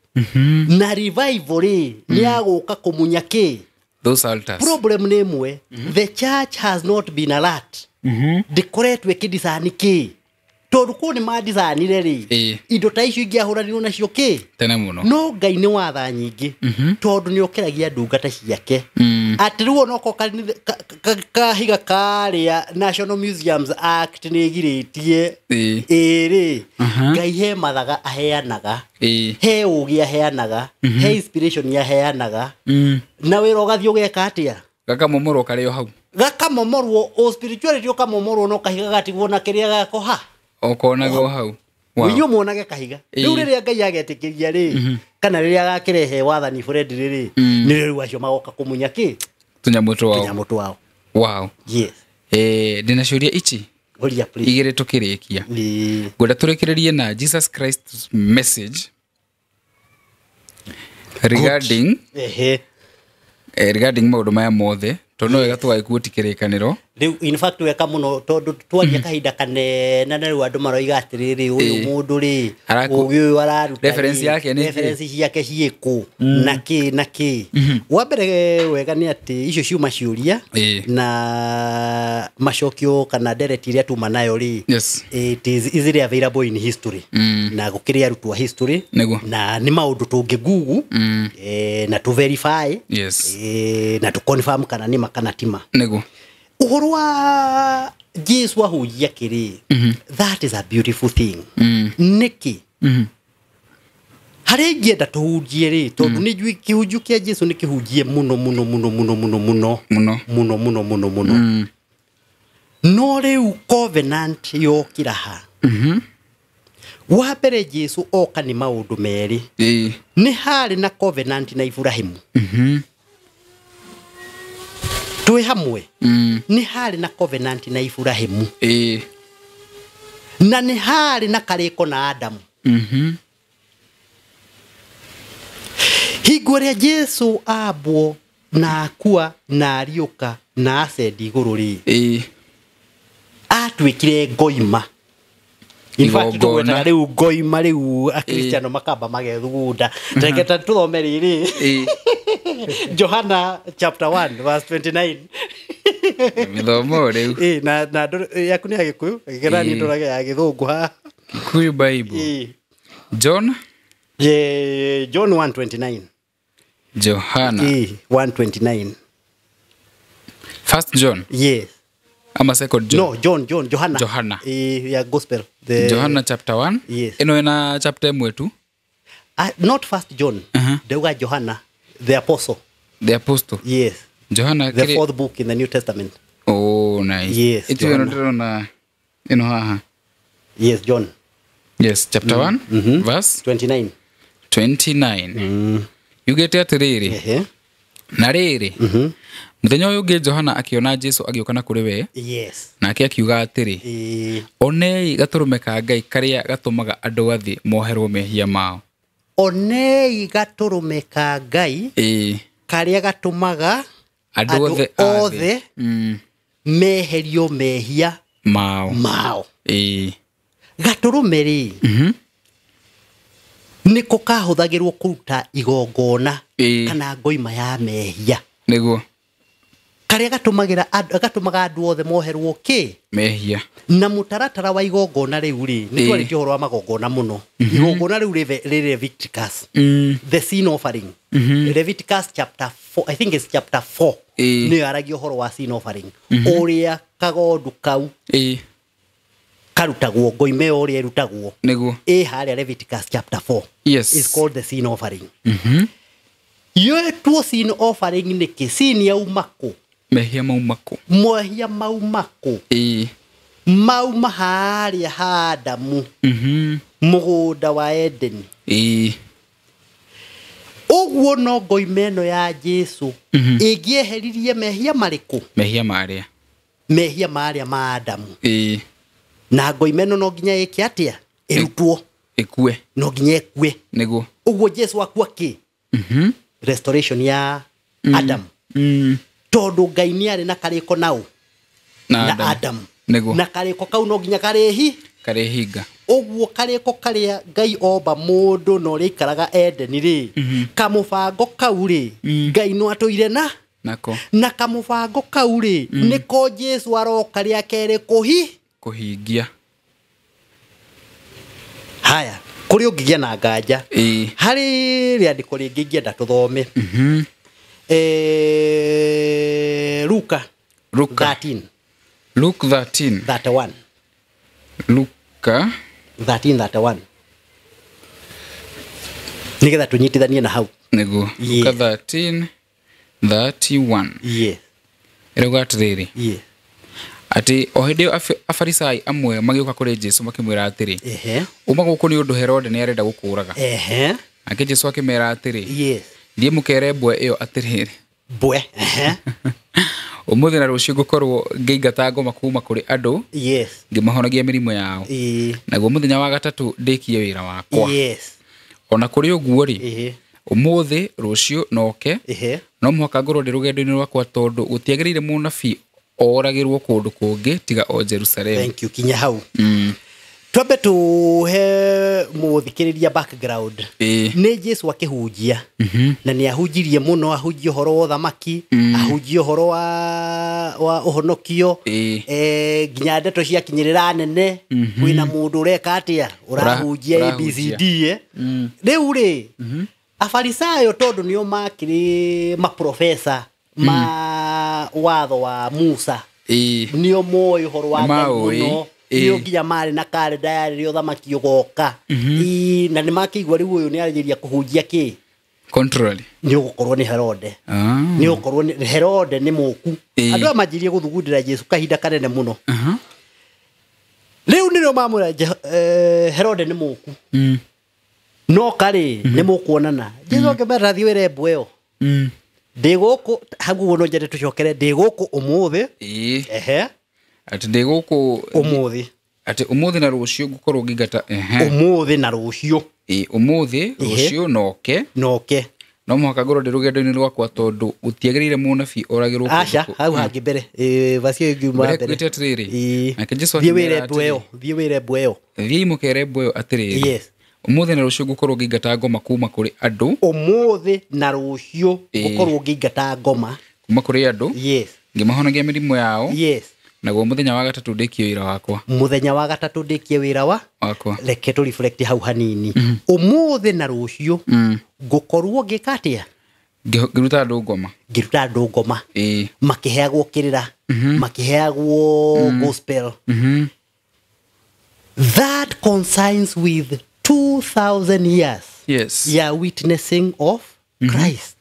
Na revival rĩ, nĩ yagũka kũmunya kĩ? Those altars. Problem nĩ ĩmwe, the church has not been alert. Ndĩkoretwo ĩkĩdiscern kĩ? Tondũ kũu nĩ madiscernire rĩ, indo ta icio ingĩahũranirwo nacio kĩ? Tene mũno. No Ngai nĩ watha nyingĩ, tondũ nĩ okĩragia ndungata ciake. Atĩ rĩu onokorwo kahiga karĩa National Museums Act nĩ ĩgirĩtie, ĩrĩ, Ngai he mathaga aheanaga, he ũũgĩ aheanaga, he inspiration aheanaga, na wĩra ũgathiĩ ũgeka atĩa? Gakamomorwo karĩ o hau. Gakamomorwo, o spirituality ũkamomorwo no kahiga gatigwo na kĩrĩa gako ha. Okonagwo hau. Inyuĩ muonage kahiga. Rĩu rĩrĩa Ngai agetĩkĩria rĩ, kana rĩrĩa agakĩrehe wathani Fred rĩ, nĩ rĩu acio magoka kũmunya kĩ? Tũnyamũ twao. Tũnyamũ twao. Wow. Yes. Ndĩna ciũria ici. Ũria please. Igĩrĩ tũkĩrĩkia. Ngwenda tũrĩkĩrĩrie na Jesus Christ's message regarding regarding maũndũ maya mothe, tondũ no wega tũgagĩkuo kĩrĩkanĩro. Rĩu in fact weka mũno tondũ twaria kahinda kanene na rĩu andũ maroiga atĩrĩrĩ, ũyũ mũndũ rĩ, ũgĩ ũyũ araruta reference yake nĩ reference ciake ciĩkũ na kĩ na kĩ. Wa mbere wega nĩ atĩ icio ciuma ciũria na macokio kana ndereti iria tuma nayo rĩ, it is easily available in history, na gũkĩrĩ arutwo history, na nĩ maũndũ tũngĩ google, na tũ verify, na tũ confirm kana nĩ ma kana ti ma. Nĩguo. Ũhoro wa Jesu ahunjia kĩrĩ, that is a beautiful thing. Nĩkĩ? Harĩa ingĩenda tũhunjie rĩ, tondũ nĩ njũĩ kĩhunjio kĩa Jesu nĩ kĩhunjie mũno mũno mũno mũno mũno mũno Mũno. mũno mũno mũno mũno. No rĩu covenant yokĩra ha? Wa mbere Jesu oka nĩ maũndũ merĩ. Nĩ harĩ na covenant na Ibrahimu. Twĩ hamwe. Nĩ harĩ na covenant na Ibrahimu. Na nĩ harĩ na karĩko na Adamu. Hingo ĩrĩa Jesu ambwo na akua na ariũka na acendi igũrũ rĩ, atuĩkire ngoima. In fact, tũgwetaga rĩu ngoima rĩu akristiano makamba magethugunda. Reke ta tũthome rĩrĩ. Johana chapter 1 verse 29. Mĩthomo rĩu. Na yaku nĩ ya Gĩkũyũ, gĩkĩra niĩ ndorage ya Gĩthũngũ haha. Kikuyu Bible. John? John 1:29. Johana. 1:29. First John? Yes. Ama second John? No, John, Johana. Johana. Yeah, gospel. The Johana chapter 1? Yes. Ĩno ĩna chapter ĩmwe tu? Not first John. Ndauga Johana, the apostle. The apostle? Yes. Johana the fourth book in the New Testament. Oh, nice. Yes. Ĩtu ĩno ndĩrona ĩno haha. Yes, John. Yes, chapter 1, verse 29. 29. Yugĩte atĩrĩrĩ. Na rĩrĩ, mũthenya ũyũ ũngĩ Johana akĩona Jesu agĩũka na kũrĩ we. Yes. Nake akiuga atĩrĩ, onei gatũrũme ka Ngai karĩa gatũmaga andũ a thĩ moherwo mehia mao. Onei gatũrũme ka Ngai karĩa gatũmaga andũ othe meherio mehia mao. Gatũrũme rĩ, nĩko kahũthagĩrwo kũruta igongona kana ngoima ya mehia. Nĩguo. Karĩa gatũmaga andũ othe moherwo kĩ? Mehia. Na mũtaratara wa igongona rĩu rĩ, nĩ twarĩtie ũhoro wa magongona mũno. Igongona rĩu rĩ Leviticus. The sin offering. Leviticus chapter 4, I think it's chapter 4. Nĩyo yaragia ũhoro wa sin offering. Ũrĩa kagondu kau karutagwo, ngoima ĩyo ũrĩa ĩrutagwo. Nĩguo. Ĩ harĩa Leviticus chapter 4. Yes. It's called the sin offering. Yetwo sin offering nĩkĩ? Sin yauma kũ? Mehia mauma kũ? Mehia mauma kũ? Mauma harĩa ha Adamu. Mũgũnda wa Edeni. Ũguo no ngoima ĩno ya Jesu ĩngĩeheririe mehia marĩkũ? Mehia marĩa. Mehia marĩa ma Adamu. Na ngoima ĩno no nginya ĩke atĩa? Ĩrutwo. Ĩkue. No nginya ĩkue. Nĩguo. Ũguo Jesu akua kĩ? Restoration ya Adam. Tondũ Ngai nĩ arĩ na karĩko nao. Na Adam. Nĩguo. Na karĩko kau no nginya karĩhi? Karĩhinga. Ũguo karĩko karĩa Ngai omba mũndũ na ũrĩa aikaraga Edeni rĩ, kamũbango kau rĩ, Ngai no atũire na nako. Na kamũbango kau rĩ, nĩko Jesu aroka rĩa kerĩ kũhingia. Haya, kũrĩ ũngĩgĩa na nganja. Harĩ rĩandĩko rĩngĩ ingĩenda tũthome. Luka 13. Luke 13. 31. Luka 13:31. Nĩgetha tũnyitithanie na hau. Nĩguo. Luka 13:31. Yes. Ĩrauga atĩrĩrĩ. Yes. Atĩ o hĩndĩ ĩyo Afarisai amwe magĩũka kũrĩ Jesu makĩmwĩra atĩrĩ, uma gũkũ nĩ ũndũ Herode nĩ arenda gũkũũraga. Nake Jesu akĩmera atĩrĩ, Yes. thiĩ mũkere mbwe ĩyo atĩrĩrĩ. Mbwe. Ũmũthĩ na rũciũ ngũkorwo ngĩingata ngoma kuma kũrĩ andũ. Yes. Ngĩmahonagia mĩrimũ yao. Naguo mũthenya wa gatatũ ndĩkie wĩra wakwa. Yes. Ona kũrĩ ũguo rĩ, ũmũthĩ rũciũ noke, no mũhaka ngorwo ndĩ rũgendo-inĩ rwakwa tondũ gũtiagĩrĩire mũnabii oragĩrwo kũndũ kũngĩ tiga o Jerusalemu. Thank you. Kinya hau. Twambe tuhe muthikiriria background. Nĩ Jesu akĩhunjia. Na nĩ ahunjirie mũno, ahunjie ũhoro wa ũthamaki, ahunjie ũhoro wa ũhonokio, nginya ndeto ciakinyĩrĩra nene, kwĩna mũndũ ũreka atĩa, ũrahunjia ABCD. Rĩu rĩ, Afarisayo tondũ nĩo makĩrĩ maprofesa ma watho wa Musa. Nĩo moĩ ũhoro wa Ngai mũno. Nĩo nginya marĩ na karenda ya rĩrĩa ũthamaki ũgoka. Na nĩ makĩigua rĩu ũyũ nĩ arĩria kũhunjia kĩ? Contrary. Nĩ ũgũkorwo nĩ Herode. Nĩ ũgũkorwo nĩ Herode nĩ mũku. Andũ aya manjirie gũthugundĩra Jesu kahinda kanene mũno. Rĩu nĩrĩo mamwĩra Herode nĩ mũku. No karĩ nĩ mũkuonana. Jesu akĩmera thiĩ wĩre mbwe ĩyo. Ndĩ gũkũ hau ũguo no nyende tũcokere ndĩ gũkũ ũmũthĩ. Ehe. Atĩ ndĩ gũkũ ũmũthĩ. Atĩ ũmũthĩ na rũciũ ngũkorwo ngĩingata. Ũmũthĩ na rũciũ. Ũmũthĩ rũciũ noke. Noke. No mũhaka ngorwo ndĩ rũgendo-inĩ rwakwa tondũ gũtiagĩrĩire mũnabii oragĩrwo kũndũ. Aca, hau hangĩ mbere. Vaci ĩyo ĩngiuma mbere. Mbere atĩrĩrĩ. Nake Jesũ akĩmera atĩrĩ. Thiĩ wĩre mbwe ĩyo. Thiĩi mũkere mbwe ĩyo atĩrĩrĩ. Yes. Ũmũthĩ na rũciũ ngũkorwo ngĩingata ngoma kuma kũrĩ andũ. Ũmũthĩ na rũciũ ngũkorwo ngĩingata ngoma kuma kũrĩ andũ. Yes. Ngĩmahonagia mĩrimũ yao. Yes. Naguo mũthenya wa gatatũ ndĩkie wĩra wakwa. Mũthenya wa gatatũ ndĩkie wĩra wakwa. Reke tũ reflect hau hanini. Ũmũthĩ na rũciũ ngũkorwo ngĩka atĩa? Ngĩruta andũ ngoma. Ngĩruta andũ ngoma. Makĩheagwo kĩrĩra. Makĩheagwo gospel. That coincides with 2,000 years. Yes. Ya witnessing of Christ.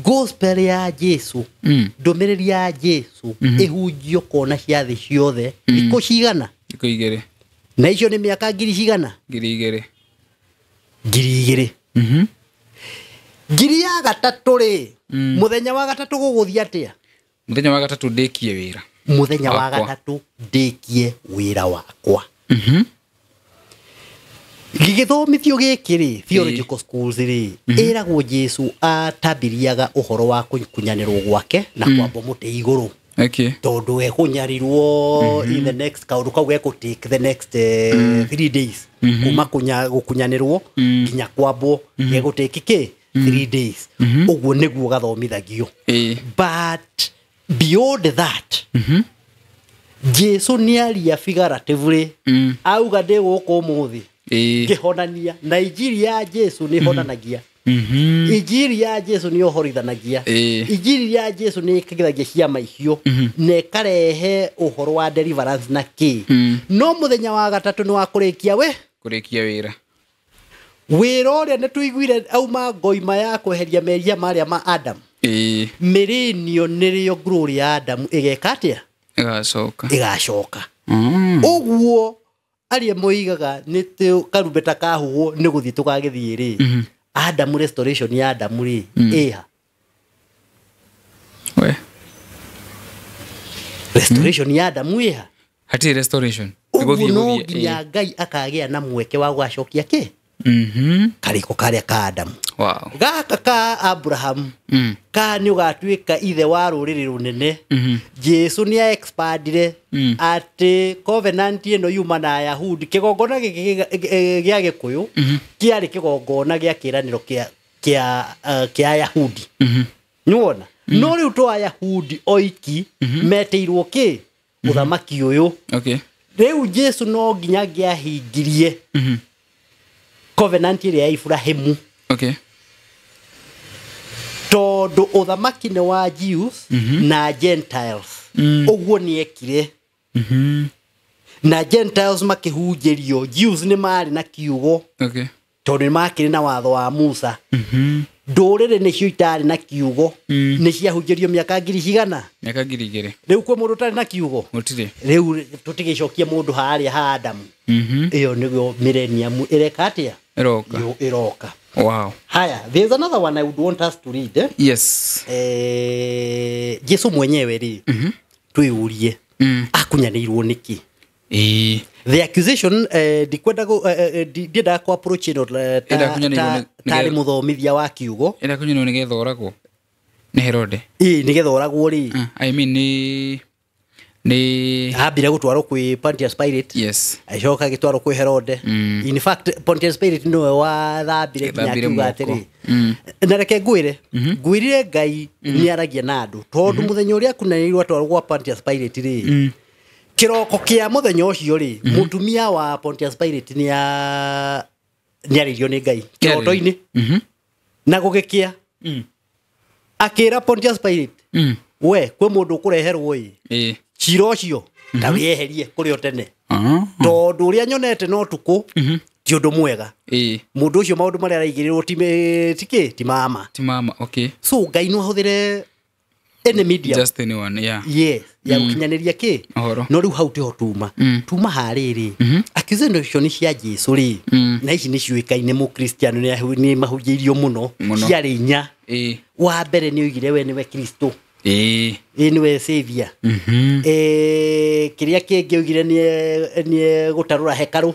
Gospel ya Jesu. Ndũmĩrĩri ya Jesu ĩhunjio kona cia thĩ ciothe. Thikũ cigana? Thikũ igĩrĩ. Na icio nĩ mĩaka ngiri cigana? Ngiri igĩrĩ. Ngiri igĩrĩ. Ngiri ya gatatũ rĩ, mũthenya wa gatatũ gũgũthiĩ atĩa? Mũthenya wa gatatũ ndĩkie wĩra. Mũthenya wa gatatũ ndĩkie wĩra wakwa. Gĩgĩthomithio gĩkĩ rĩ, theological schools rĩ, ĩragwo Jesu atambiriaga ũhoro wa kũnyanĩrwo gwake na kwambwo mũtĩ igũrũ. Okay. Tondũ ekũnyarirwo in the next kaũndũ kau gekũ take the next 3 days. Kuma gũkunyanĩrwo nginya kwambwo gegũ take kĩ 3 days. Ũguo nĩguo gathomithagio. But beyond that, Jesu nĩaria figuratively auga ndĩ gũkũ ũmũthĩ. Ngĩhonania na injiri ya Jesu nĩ honanagia. Injiri ya Jesu nĩ ũhorithanagia. Injiri ya Jesu nĩ ĩkagithagia ciama icio na ĩkarehe ũhoro wa deliverance na kĩ. No mũthenya wa gatatũ nĩ wa kũrĩkia we kũrĩkia wĩra. Wĩra ũrĩa nĩ tũiguire auma ngoima ya kweheria mehia marĩa ma Adam. Millennium nĩrĩo glory ya Adam ĩgeka atĩa? Ĩgacoka. Ĩgacoka. Ũguo aria moigaga nĩ karumbeta kahuhwo nĩ gũthiĩ tũgagĩthiĩ rĩ. Adamu restoration ya Adamu rĩ ĩha. We. Restoration ya Adamu ĩha. Hatirĩ restoration. Ũguo no nginya Ngai akagĩa na mweke wa gũgacokia kĩ? Karĩko karĩa ka Adamu. Wow. Gaka ka Abraham. Ka nĩ ũgatuĩka ithe wa rũrĩrĩ rũnene. Jesu nĩ expandire atĩ covenant ĩno yuma na Ayahudi kĩgongona gĩkĩ gĩa Gĩkũyũ kĩarĩ kĩgongona gĩa kĩĩranĩro kĩa Ayahudi. Nĩwona? No rĩu to Ayahudi oiki metĩirwo kĩ? Ũthamaki ũyũ. Okay. Rĩu Jesu no nginya angĩahingirie covenant ĩrĩa ya Ibrahimu. Okay. Tondũ ũthamaki nĩ wa Jews na Gentiles. Ũguo nĩ ekire. Na Gentiles makĩhunjĩrio. Jews nĩ marĩ na kiugo. Okay. Tondũ nĩ makĩrĩ na watho wa Musa. Ndũrĩrĩ nĩcio itarĩ na kiugo. Nĩ ciahunjĩrio mĩaka ngiri cigana? Mĩaka ngiri igĩrĩ. Rĩu kwĩ mũndũ ũtarĩ na kiugo? Gũtirĩ. Rĩu tũtigĩcokia mũndũ harĩa ha Adamu. Ĩyo nĩguo millennium ĩreka atĩa? Ĩroka. Ĩroka. Wow. Haya, there's another one I would want us to read. Yes. Jesu mwenyewe rĩ, twĩyũrie akunyanĩirwo nĩkĩ? The accusation ndikwenda ndiendaga kũ approach ĩno tarĩ mũthomithia wa kiugo. Ĩrĩa akunyanĩirwo nĩgetha oragwo nĩ Herode. Ĩĩ, nĩgetha oragwo rĩ. I mean nĩ ambire gũtwarwo kwĩ Pontius Pilate. Yes. Agĩcoka agĩtwarwo kwĩ Herode. In fact Pontius Pilate nĩwe wathambire nginya akiuga atĩrĩ. Na reke ngwĩre, ngwĩrire Ngai nĩaragia na andũ tondũ mũthenya ũrĩa akunyanĩirwo atwarwo gwa Pontius Pilate rĩ, kĩroko kĩa mũthenya ũcio rĩ, mũtumia wa Pontius Pilate nĩarĩirio nĩ Ngai kĩroto-inĩ. Na gũgĩkĩa akĩra Pontius Pilate, We kwĩ mũndũ ũkũreherwo ĩ cira ũcio ta wĩeherie kũrĩ o tene tondũ ũrĩa nyonete no tukũ ti ũndũ mwega. Mũndũ ũcio maũndũ marĩa araigĩrĩrwo ti ti mama. Ti mama, okay. So Ngai no ahũthĩre any medium. Just anyone, yeah. Yes, ya gũkinyanĩria kĩ no rĩu hau tiho tuma. Tuma harĩrĩ accusation cia Jesu rĩ na ici nĩ ciũĩkaine mũkristiano nĩ mahunjĩirio mũno ciarĩ inya. Wa mbere nĩ oigire we nĩwe Kristo. Ĩ nĩwe Savior. Kĩrĩa kĩngĩ oigire nĩ gũtarũra hekarũ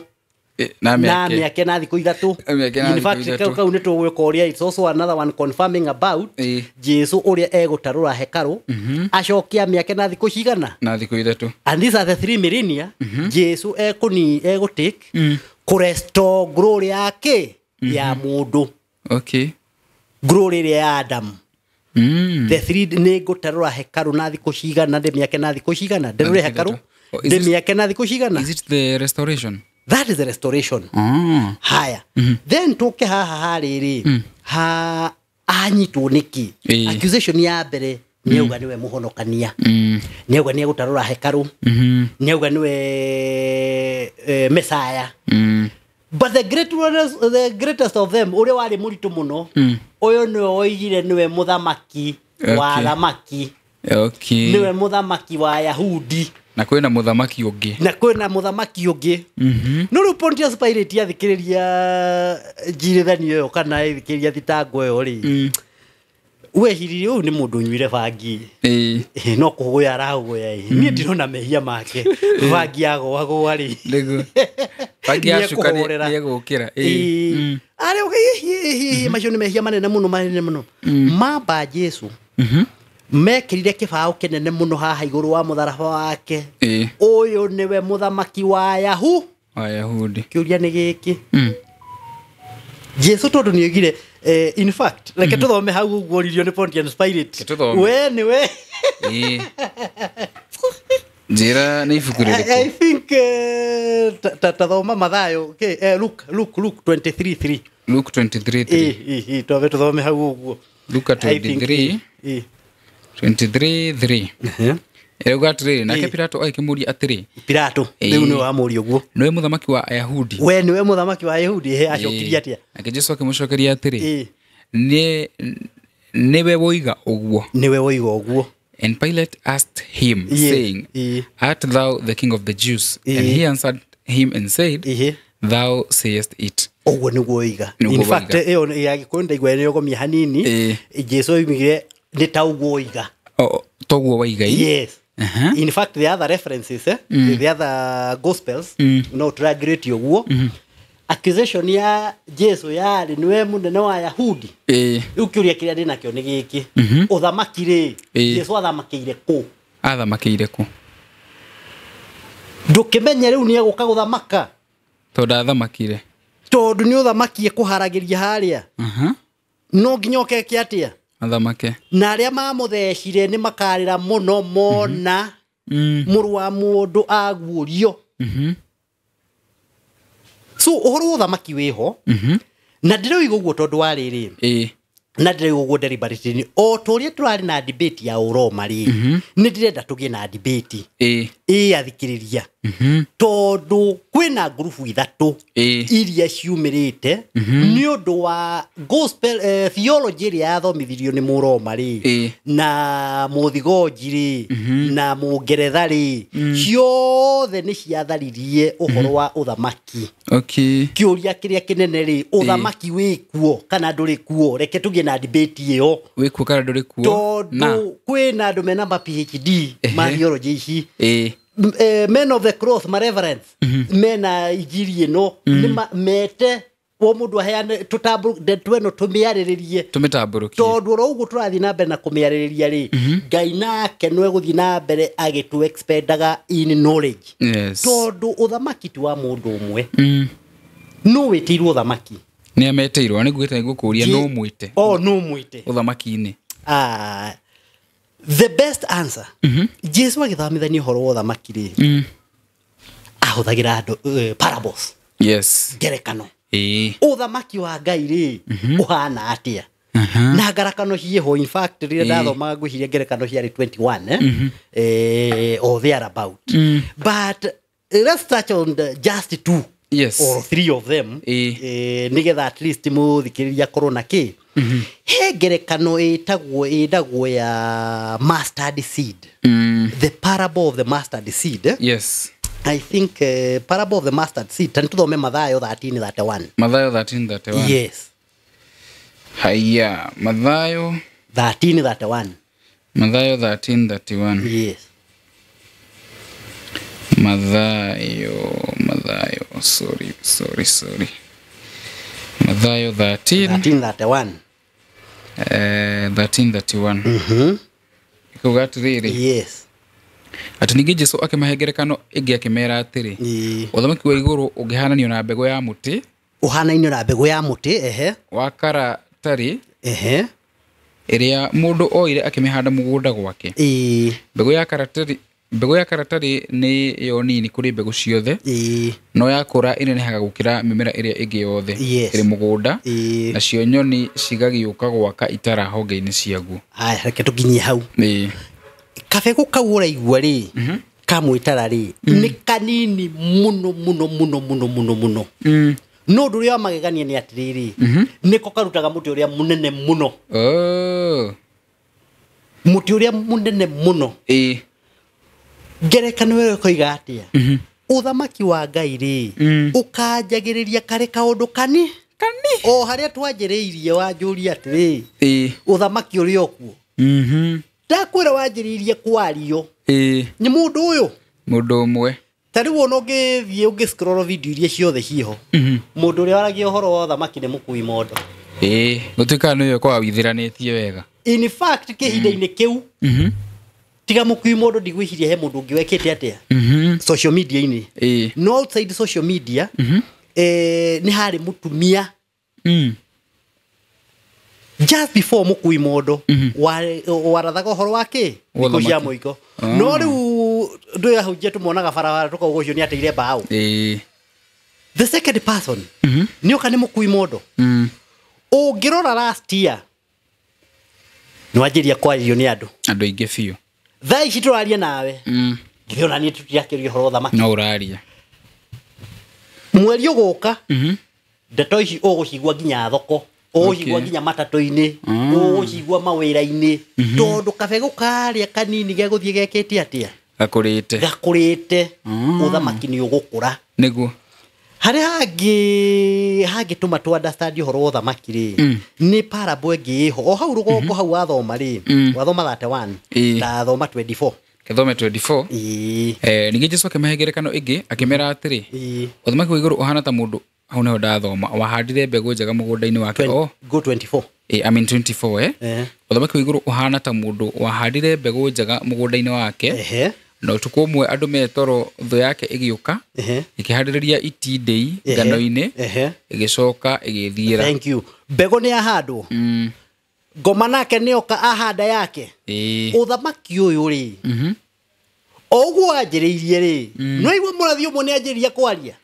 na mĩake na thikũ ithatũ. In fact kau nĩ tũgwĩka ũrĩa it's also another one confirming about Jesu ũrĩa egũtarũra hekarũ acoke amĩake na thikũ cigana na thikũ ithatũ. And these are the three millennia Jesu egũtake kũrestore glory yake ya mũndũ. Okay. Glory ĩrĩa ya Adam. The three nĩ ngũtarũra hekarũ na thikũ cigana ndĩmĩake na thikũ cigana ndĩrũre hekarũ ndĩmĩake na thikũ cigana. Is it the restoration? That is the restoration. Haya. Then tuke haha hariri ha anyitwo niki. Accusation ya mbere ni auga niwe muhonokania. Ni auga ni egutarura hekaru. Ni auga niwe Messiah. But the great one, the greatest of them uria wari muritu muno uyu niwe oigire niwe muthamaki wa thamaki. Okay. Niwe muthamaki wa Yahudi. Na kwina muthamaki ungi. Na kwina muthamaki ungi. No riu Pontius Pilate athikiriria njirithanio iyo kana athikiriria thitango iyo ri. Wehiririe uyu ni mundu unyuire bangi. No kuhuguya arahuguya. Nie ndirona mehia make. Bangi yagwagwa ri. Niguo. Bangi yacuka ni egukira. Ari hihi macio ni mehia manene muno manene muno. Mamba Jesu. Mekirire kibao kinene muno haha iguru wa mutharaba wake. Uyu niwe muthamaki wa Yahu wa Yahudi. Kiuria ni giki. Jesu tondu ni oigire in fact reke tuthome hau uguo ririo ni Pontius Pilate. We niwe. Njira ni ibuku rĩrĩkũ? I think tathoma Mathayo. Okay, Luke 23:3. Luke 23:3. Twambe tuthome hau uguo. Luke 23. 23:3. Erauga atĩrĩrĩ, nake Pilato agĩkĩmũũria atĩrĩ. Pilato rĩu nĩwe wamũũria ũguo. Nĩwe mũthamaki wa Ayahudi. We nĩwe mũthamaki wa Ayahudi. Acokirie atĩa? Nake Jesu akĩmũcokeria atĩrĩ, nĩwe woiga ũguo. Nĩwe woiga ũguo. And Pilate asked him, saying, Art thou the king of the Jews? And he answered him and said, Thou sayest it. Ũguo nĩguo woiga. In fact ĩyo ya Gĩkũyũ ndaigua nĩ yogomia hanini. Jesu oigire nĩ ta ũguo woiga. Toguo waiga. Yes. In fact the other references the other gospels no triangulate ũguo. Accusation ya Jesu yarĩ niwe mũnene wa Yahudi. Rĩu kĩũria kĩrĩa ndĩ nakĩo nĩ gĩkĩ. Ũthamaki rĩ, Jesu athamakĩire kũ? Athamakĩire kũ? Ndũkĩmenye rĩu nĩ egũka gũthamaka. Tondũ athamakire. Tondũ nĩ ũthamaki ekũharagĩria harĩa. No nginya ũkeke atĩa? Athamake. Na arĩa mamũthecire nĩ makarĩra mũno mona mũrũ wa mũndũ aguũrio. So ũhoro wa ũthamaki wĩho na ndĩroiga ũguo tondũ wa rĩrĩ na ndĩroiga ũguo deliberately o ta ũrĩa tũrarĩ na debate ya Ũroma rĩ nĩ ndĩrenda tũgĩe na debate athikĩrĩria tondũ kwĩna ngurubu ithatũ iria ciumĩrĩte nĩ ũndũ wa gospel theology ĩrĩa yathomithirio nĩ Mũroma rĩ na Mũthigonji rĩ na Mũngeretha rĩ ciothe nĩ ciatharirie ũhoro wa ũthamaki. Okay. Kĩũria kĩrĩa kĩnene rĩ ũthamaki wĩ kuo kana ndũrĩ kuo? Reke tũgĩe na debate ĩyo. Wĩ kuo kana ndũrĩ kuo? Tondũ kwĩna andũ mena ma PhD ma theology ici. Men of the cross, ma reverends, mena injiri ĩno nĩ mete o mũndũ aheane tũtambũrũkie ĩno tũmĩarĩrĩrie tũmĩtambũrũkie tondũ oro ũguo tũrathiĩ na mbere na kũmĩarĩrĩria rĩ Ngai nake nĩwe gũthiĩ na mbere agĩtũ expendaga in knowledge. Yes. Tondũ ũthamaki ti wa mũndũ ũmwe. No wĩtĩirwo ũthamaki. Nĩ ametĩirwo nĩ ngwĩte ngũkũria no mwĩte. Oh, no mwĩte ũthamaki-inĩ. The best answer. Jesu agĩthomithania ũhoro wa ũthamaki rĩ ahũthagĩra andũ parables. Yes. Ngerekano. Ũthamaki wa Ngai rĩ ũhana atĩa? Na Na ngerekano ciĩho, in fact rĩrĩa ndathomaga ngwĩciria ngerekano ciarĩ 21 or there about. But let's touch on just two or three of them, nĩgetha at least mũthikĩrĩria akorwo na kĩ. He ngerekano ĩtagwo ya mustard seed. The parable of the mustard seed. Yes. I think parable of the mustard seed. Tani tuthome Mathayo 13:31. Mathayo 13:31. Yes. Haya, Mathayo 13:31. Mathayo 13:31. Yes. Mathayo, sorry. Mathayo 13:31. 13:31. Ikuga atiriri. Yes. Ati ningĩ Jesũ akĩmahe ngerekano ĩngĩ akĩmera atĩrĩ, ũthamaki wa igũrũ ũngĩhananio na mbegũ ya mũtĩ. Ũhanainio na mbegũ ya mũtĩ, ehe. Wa karatarĩ, ehe. Ĩrĩa mũndũ oire akĩmĩhanda mũgũnda gwake. Mbegũ ya karatarĩ nĩ yo nini kũrĩ mbegũ ciothe, no yakũra ĩnenehaga gũkĩra mĩmera ĩrĩa ĩngĩ yothe ĩrĩ mũgũnda, nacio nyoni cigagĩũka gwaka itara honge-inĩ ciaguo. Haya, reke tũkinyie hau. Kabegũ kau ũraigua rĩ, kamwĩtara rĩ, nĩ kanini mũno mũno mũno mũno mũno mũno. No ũndũ ũrĩa wa magegania nĩ atĩrĩrĩ, nĩko karutaga mũtĩ ũrĩa mũnene mũno. Mũtĩ ũrĩa mũnene mũno. Ngerekano ĩyo ĩkoiga atĩa? Ũthamaki wa Ngai rĩ, ũkanjagĩrĩria karĩ kaũndũ kani o harĩa twanjĩrĩirie wanjũria atĩrĩ, ũthamaki ũrĩ o kuo. Ndakwĩra wanjĩrĩirie kwario nĩ mũndũ ũyũ, mũndũ ũmwe. Ta rĩu ona ũngĩthiĩ ũngĩ-scroll video iria ciothe ciĩho, mũndũ ũrĩa waragia ũhoro wa ũthamaki nĩ mũkui mondo. Gũtuĩkaga nĩwe ũkoragwo withĩranĩtie wega. In fact kĩhinda-inĩ kĩu, tiga mũkui mondo ndigwĩciria he mũndũ ũngĩ wekĩte atĩa social media-inĩ. No outside social media, nĩ harĩ mũtumia just before mũkui mondo warathaga ũhoro wa kĩ thikũ cia mũiko. No rĩu ndũ ahunjia tũmonaga barabara tũkauga ũcio nĩ ateire mbaũ. The second person nĩ oka nĩ mũkui mondo. Ũngĩrora last year nĩ wanjĩria kwario nĩ andũ aingĩ biũ. Thaa ici tũraria nawe, githĩ ona niĩ tũtirakĩria ũhoro wa ũthamaki. No ũraria mweri ũgũka, ndeto ici ũgũcigua nginya thoko, ũgũcigua nginya matatũ-inĩ, ũgũcigua mawĩra-inĩ, tondũ kabegũ karĩa kanini gegũthiĩ gekĩte atĩa? Gakũrĩte. Ũthamaki nĩ ũgũkũra. Nĩguo. Harĩa hangĩtũma tũ understand ũhoro wa ũthamaki rĩ, nĩ parable ĩngĩ ĩho o hau rũgongo hau wathoma rĩ, wathoma 31 ndathoma 24. Gĩthome 24. Ningĩ Jesũ akĩmahe ngerekano ĩngĩ akĩmera atĩrĩ, ũthamaki wa igũrũ ũhana ta mũndũ, hau nĩho ndathoma, wahandire mbegũ njega mũgũnda-inĩ wake. Go 24. I mean 24. Ũthamaki wa igũrũ ũhana ta mũndũ wahandire mbegũ njega mũgũnda-inĩ wake, na ũtukũ ũmwe andũ me toro thũ yake ĩgĩũka, ĩkĩhandĩrĩria itindiĩ ngano-inĩ, ĩgĩcoka ĩgĩthiĩra. Thank you. Mbegũ nĩ yahandwo, ngoma nake nĩoka ahanda yake. Ũthamaki ũyũ rĩ, o ũguo wanjĩrĩirie rĩ, no igua mũrathi ũmwe nĩ anjĩrĩria kwaria.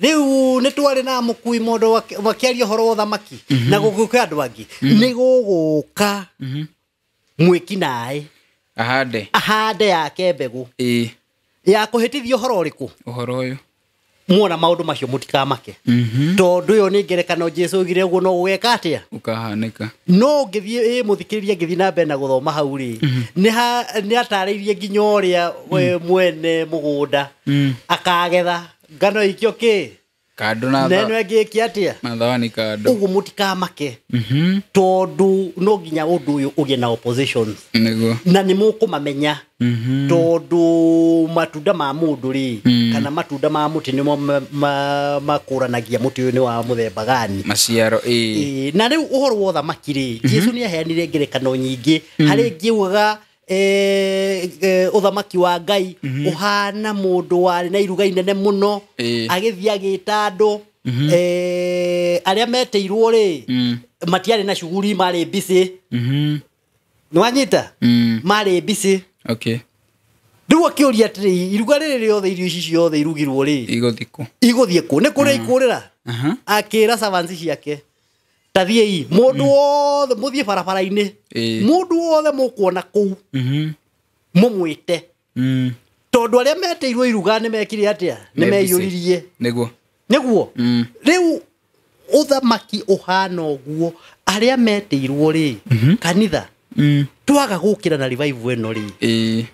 Rĩu nĩ twarĩ na mũkui mondo makĩaria ũhoro wa ũthamaki, na gũgĩũka andũ angĩ. Nĩ gũgũka mwĩki naĩ ahande yake mbegũ ya kũhĩtithia ũhoro ũrĩkũ? Ũhoro ũyũ. Muona maũndũ macio mũtikamake, tondũ ĩyo nĩ ngerekano Jesũ oigire ũguo no gũgeka atĩa? Ũkahanĩka. No ngĩthiĩ mũthikĩrĩria ngĩthiĩ na mbere na gũthoma hau rĩ, nĩ atarĩirie nginya ũrĩa mwene mũgũnda akagetha ngano ikio kĩ kando na neno ĩngĩ ĩkĩ atĩa? Na thawani kando. Ũguo mũtikamake, tondũ no nginya ũndũ ũyũ ũgĩe na oppositions. Nĩguo. Na nĩ mũkũmamenya, tondũ matunda ma mũndũ rĩ, kana matunda ma mũtĩ nĩmo makũranagia mũtĩ ũyũ nĩ wa mũthemba gani. Maciaro. Na rĩu ũhoro wa ũthamaki rĩ, Jesũ nĩ aheanire ngerekano nyingĩ. Harĩ ĩngĩ ũthamaki wa Ngai ũhana mũndũ warĩ na iruga inene mũno, agĩthiĩ agĩta andũ, arĩa metĩirwo rĩ, matiarĩ na cuguri, marĩ busy. Nĩ wanyita? Marĩ busy. Rĩu akĩũria atĩrĩ, iruga rĩrĩ rĩothe, irio ici ciothe irugirwo rĩ, igũthiĩ kũ? Igũthiĩ kũ? Nĩ kũrĩa ikũrĩra? Akĩra servants ciake, Tathiĩi mũndũ wothe mũthiĩ barabara-inĩ, mũndũ wothe mũkuona kũu mũmwĩte, tondũ arĩa metĩirwo iruga nĩ mekire atĩa? Nĩ meyũririe. Nĩguo. Nĩguo. Rĩu ũthamaki ũhana ũguo, arĩa metĩirwo rĩ, kanitha twaga gũkĩra na revival ĩno rĩ,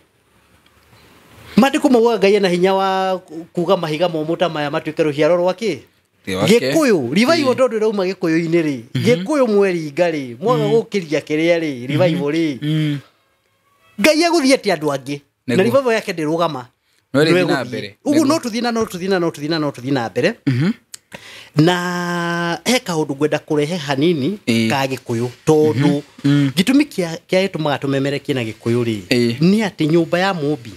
mandĩko maugaga Ngai ena hinya wa kuga mahiga momũ ta maya matuĩke rũciaro rwa kĩ? Gĩkũyũ. Revival tondũ ĩrauma gĩkũyũ-inĩ rĩ, gĩkũyũ mweringa rĩ, mwaga gũkĩria kĩrĩa rĩ, revival rĩ, Ngai egũthiĩ atĩa andũ angĩ? Na revival yake ndĩrũgama. Ũguo no tũthiĩ na no tũthiĩ na no tũthiĩ na no tũthiĩ na mbere. Na he kaũndũ ngwenda kũrehe hanini ka gĩkũyũ, tondũ gĩtũmi kĩa gĩtũmaga tũmemerekie na gĩkũyũ rĩ, nĩ atĩ nyũmba ya Mũmbi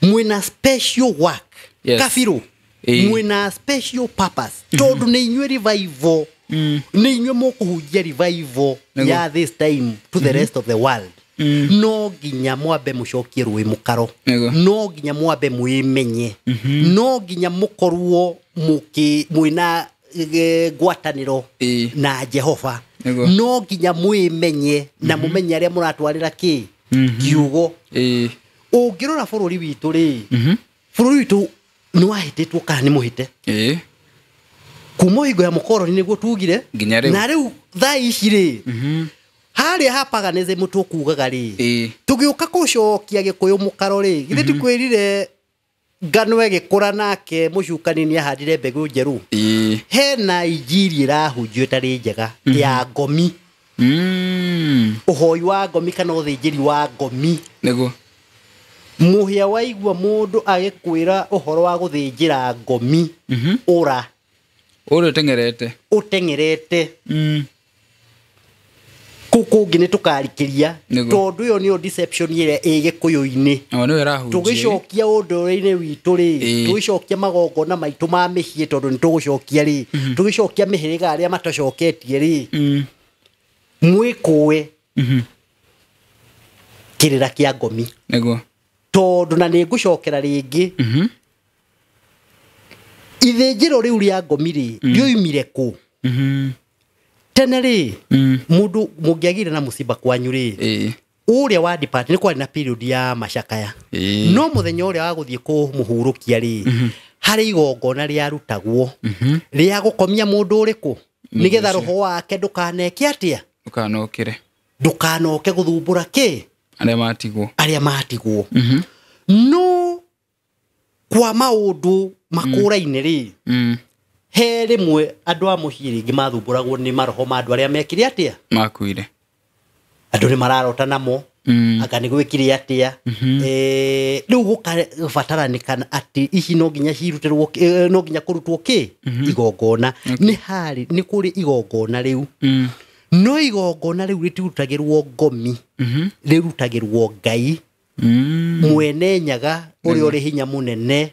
mwĩna special work, kabirũ mwĩna special purpose, tondũ nĩ inyuĩ revival, nĩ inyuĩ mũkũhunjia revival ya this time to the rest of the world. No nginya mwambe mũcokie rũĩ mũkaro, no nginya mwambe mwĩmenye, no nginya mũkorwo mwĩna ngwatanĩro na Jehova, no nginya mwĩmenye na mũmenye arĩa mũratwarĩra kĩ kiugo. Ũngĩrora bũrũri witũ rĩ, bũrũri witũ nĩ wahĩtĩtwo kana nĩ mũhĩte kuma hingo ya mũkoroni nĩguo tugire, na rĩu thaa ici rĩ, harĩa ha paganism tũkugaga rĩ, tũgĩũka kũcokia gĩkũyũ mũkaro rĩ, githĩ tikwĩrire ngano ĩgĩkũra nake mũcukani nĩ ahandire mbegũ njerũ. Hena injiri ĩrahunjio ĩtarĩ njega ya ngomi, ũhoi wa ngomi kana ũthĩnjĩri wa ngomi. Nĩguo. Mũhĩa waigua mũndũ agĩkwĩra ũhoro wa gũthĩnjĩra ngomi, ũra ũrĩa ũteng'erete, ũteng'erete kũu kũngĩ nĩ tũkarikĩria, tondũ ĩyo nĩyo deception ĩrĩa ĩ gĩkũyũ-inĩ. Tũgĩcokia ũndũire-inĩ witũ rĩ, tũgĩcokia magongona maitũ ma mĩciĩ, tondũ nĩ tũgũcokia rĩ, tũgĩcokia mĩhĩrĩga arĩa matacoketie rĩ, mwĩkũe kĩrĩra kĩa ngomi. Nĩguo. Tondũ na nĩ ngũcokera rĩngĩ, ithĩnjĩro rĩu rĩa ngomi rĩ, rĩoimire kũ? Tene rĩ, mũndũ mũngĩagire na mũciba kwanyu rĩ, ũrĩa wa depart nĩ kwarĩ na period ya macakaya, no mũthenya ũrĩa wa gũthiĩ kũmũhurũkia rĩ, harĩ igongona rĩarutagwo rĩa gũkomia mũndũ ũrĩkũ, nĩgetha roho wake ndũkaneke atĩa? Ndũkanokĩre, ndũkanoke gũthumbũra kĩ? Arĩa matigwo, arĩa matigwo. No kwa maũndũ makũraine rĩ, he rĩmwe andũ a mũciĩ rĩngĩ mathumbũragwo nĩ maroho ma andũ arĩa mekire atĩa? Makuire. Andũ nĩ mararota namo, anga nĩ gwĩkire atĩa? Rĩu gũkabataranĩkana atĩ ici no nginya cirutĩrwo, no nginya kũrutwo kĩ? Igongona. Nĩ harĩ, nĩ kũrĩ igongona rĩu. No igongona rĩu rĩtirutagĩrwo ngomi, rĩrutagĩrwo Ngai mwene nyaga ũrĩa ũrĩ hinya mũnene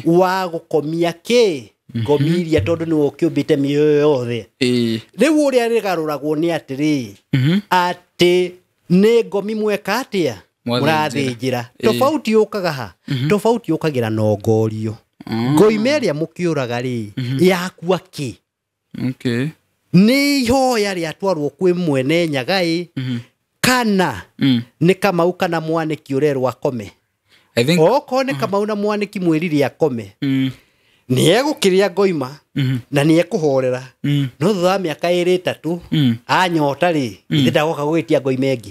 wa gũkomia kĩ? Ngomi iria, tondũ nĩwe ũkĩũmbĩte mĩoyo yothe. Rĩu ũrĩa rĩgarũragwo nĩ atĩrĩ, atĩ nĩ ngomi mweka atĩa? Mũrathĩnjĩra. Tofauti yũkaga ha? Tofauti yũkagĩra nongorio. Ngoima ĩrĩa mũkĩũraga rĩ, yakua kĩ? Nĩ ihoya rĩatwarwo kwĩ mwene nyaga ĩ, kana nĩ Kamau kana Mwanĩki ũrerwo akome? Okorwo nĩ Kamau na Mwanĩki mwĩrire akome, nĩ egũkĩrĩa ngoima na nĩ ekũhorera, no thutha wa mĩaka ĩrĩ ĩtatũ anyota rĩ, ithe ndagoka gũgĩtia ngoima ĩngĩ.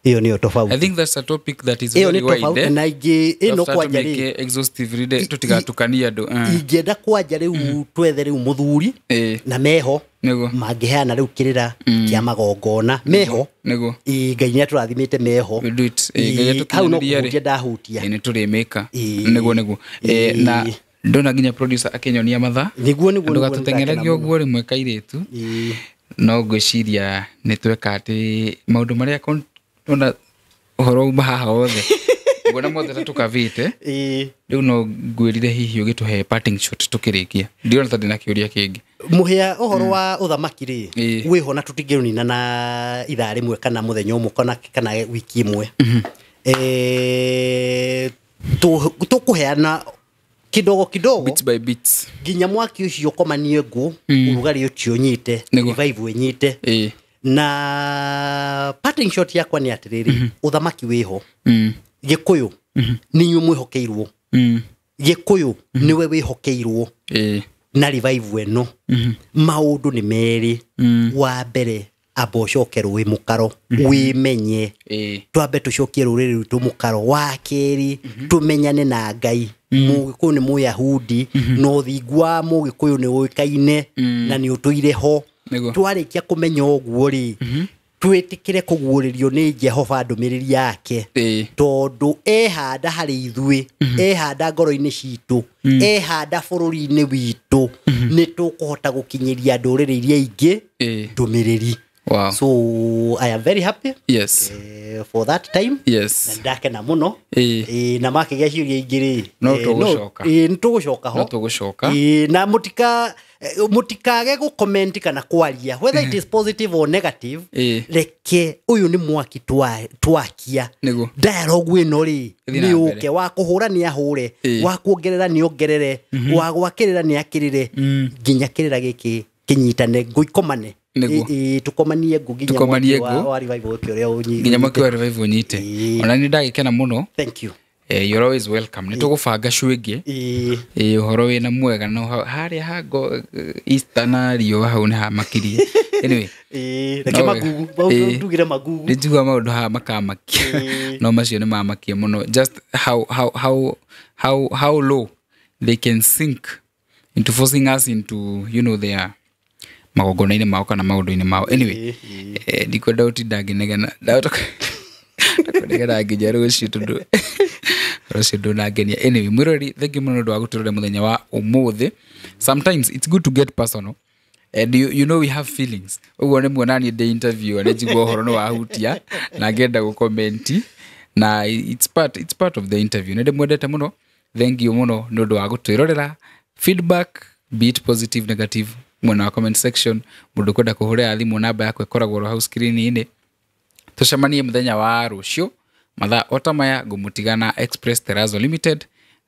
Ĩyo nĩyo tofauti. I think that's a topic that is very wide. Na ingĩ ĩno kwanja rĩ, exhaustive tũtigatukanie andũ. Ingĩenda kwanja rĩu twethe rĩu mũthuri na meho mangĩheana rĩu kĩrĩra kĩa magongona meho. Nĩguo. Ngai nĩ atũrathimĩte meho. Hau no kũhutia ndahutia. Nĩ tũrĩmĩka. Nĩguo nĩguo. Na ndona nginya producer akĩnyonia mathaa. Nĩguo nĩguo. Ndũgatũteng'eragie ũguo rĩmwe kairĩtu. No ngwĩciria nĩ tweka atĩ maũndũ marĩa ndona ũhoro uma haha wothe nguona mothe ta tũkavĩte. Rĩu no ngwĩrire hihi ũgĩtũhe parting shot tũkĩrĩkia. Ndiona ta ndĩna kĩũria kĩngĩ. Mũhĩa ũhoro wa ũthamaki rĩ, wĩho na tũtingĩũnina na ithaa rĩmwe kana mũthenya ũmwe kana wiki ĩmwe. Tũkũheana Kidogo kidogo, bits by bits, nginya mwaki ũcio ũkomanie ngũ, ũrugarĩ ũcio ũnyite, revival ĩnyite. Na parting shot yakwa nĩ atĩrĩrĩ, ũthamaki wĩho. Gĩkũyũ nĩ inyuĩ mwĩhokeirwo. Gĩkũyũ nĩwe wĩhokeirwo na revival ĩno. Maũndũ nĩ merĩ. Wa mbere, amba ũcoke rũĩ mũkaro, wĩmenye. Twambe tũcokie rũrĩrĩ rwitũ mũkaro. Wa kerĩ, tũmenyane na Ngai. Mũgĩkũyũ nĩ Mũyahudi, na ũthingu wa Mũgĩkũyũ nĩ ũĩkaine na nĩ ũtũire ho. Twarĩkia kũmenya ũguo rĩ, twĩtĩkĩre kũguũrĩrio nĩ Jehova ndũmĩrĩri yake, tondũ ehanda harĩ ithuĩ, ehanda ngoro-inĩ citũ, ehanda bũrũri-inĩ witũ, nĩ tũkũhota gũkinyĩria ndũrĩrĩ iria ingĩ ndũmĩrĩri. Wow. So I am very happy. Yes. For that time. Yes. Na ndakena mũno. Na makĩgĩa ciũria ingĩ rĩ, no tũgũcoka. Nĩ tũgũcoka ho. No tũgũcoka. Na mũtikage gũ-comment kana kwaria, whether it is positive or negative. Reke ũyũ nĩ mwaki twakia. Dialogue ĩno rĩ, nĩ ũke wa kũhũra nĩ ahũre, wa kuongerera nĩ ongerere, wa gwakĩrĩra nĩ akĩrĩre, nginya kĩrĩra gĩkĩ kĩnyitane, ngũ ikomane. Tukomanie ngũ nginya mwaki wa revival ũkĩ ũrĩa ũnyite. Nginya mwaki wa revival ũnyite. Ona nĩ ndagĩkena mũno. Thank you. You're always welcome. Nĩ tũgũbanga show ĩngĩ. Ũhoro wĩna mwega no harĩa hango Easter na riũa hau nĩ hamakirie. Anyway, reke magugu, ndugire magugu. Nĩ njigua maũndũ haha makamakia. No macio nĩ mamakia mũno. Just how low they can sink into forcing us into, you know, their magongona-inĩ mao kana maũndũ-inĩ mao. Anyway, ndikwenda gũtinda ngĩnegena. Ndakũnegena nginya rũciũ tondũ rũciũ ndũnangenia. Anyway, mwĩroreri, thank you mũno nĩ ũndũ wa gũtũrora mũthenya wa ũmũthĩ. Sometimes it's good to get personal. And you know we have feelings. Ũguo nĩ muona niĩ ndĩ interview nĩ njigua ũhoro nĩ wahutia na ngenda gũkomenti, na it's part of the interview. Nĩ ndĩmwendete mũno. Thank you mũno nĩ ũndũ wa gũtwĩrorera. Feedback, be it positive, negative, mwena wa comment section. Mũndũ kwenda kũhũrĩra thimũ, namba yakwa ĩkoragwo hau screen-inĩ. Tũcemanie mũthenya wa rũciũ mathaa o ta maya. Ngũmũtiga na Express Terrazzo Limited.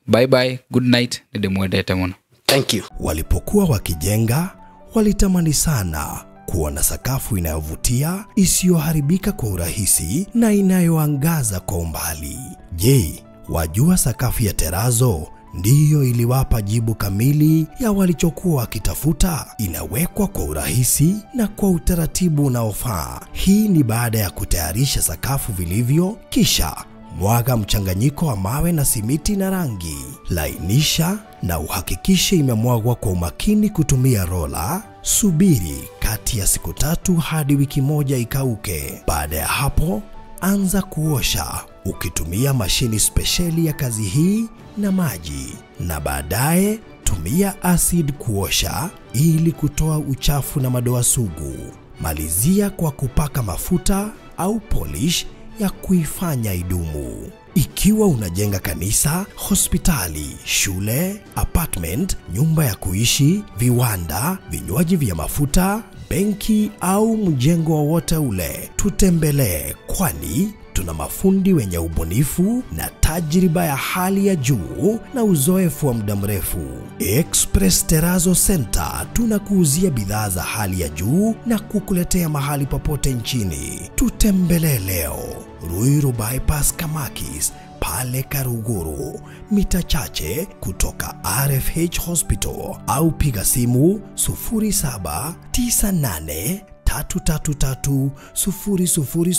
Bye bye, good night. Nĩ ndĩmwendete mũno. Thank you. Walipokuwa wakijenga, walitamani sana kuona sakafu inayovutia, isiyoharibika kwa urahisi na inayoangaza kwa umbali. Je, wajua sakafu ya Terrazzo ndiyo iliwapa jibu kamili ya walichokuwa wakitafuta? Inawekwa kwa urahisi na kwa utaratibu unaofaa. Hii ni baada ya kutayarisha sakafu vilivyo, kisha mwaga mchanganyiko wa mawe na simiti na rangi. Lainisha na uhakikishe imemwagwa kwa umakini kutumia rola. Subiri kati ya siku 3 hadi wiki 1 ikauke. Baada ya hapo, anza kuosha ukitumia mashini spesheli ya kazi hii na maji, na baadaye tumia acid kuosha ili kutoa uchafu na madoa sugu. Malizia kwa kupaka mafuta au polish ya kuifanya idumu. Ikiwa unajenga kanisa, hospitali, shule, apartment, nyumba ya kuishi, viwanda, vinywaji vya mafuta, benki au mjengo wowote ule, tutembelee, kwani tuna mafundi wenye ubunifu na tajriba ya hali ya juu na uzoefu wa muda mrefu. Express Terrazzo Center tunakuuzia bidhaa za hali ya juu na kukuletea mahali popote nchini. Tutembelee leo Ruiru Bypass Kamakis, pale Karuguru, mita chache kutoka RFH Hospital, au piga simu 0798 333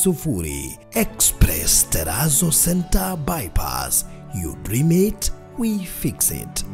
000. Express Terrazzo Center Bypass. You dream it, we fix it.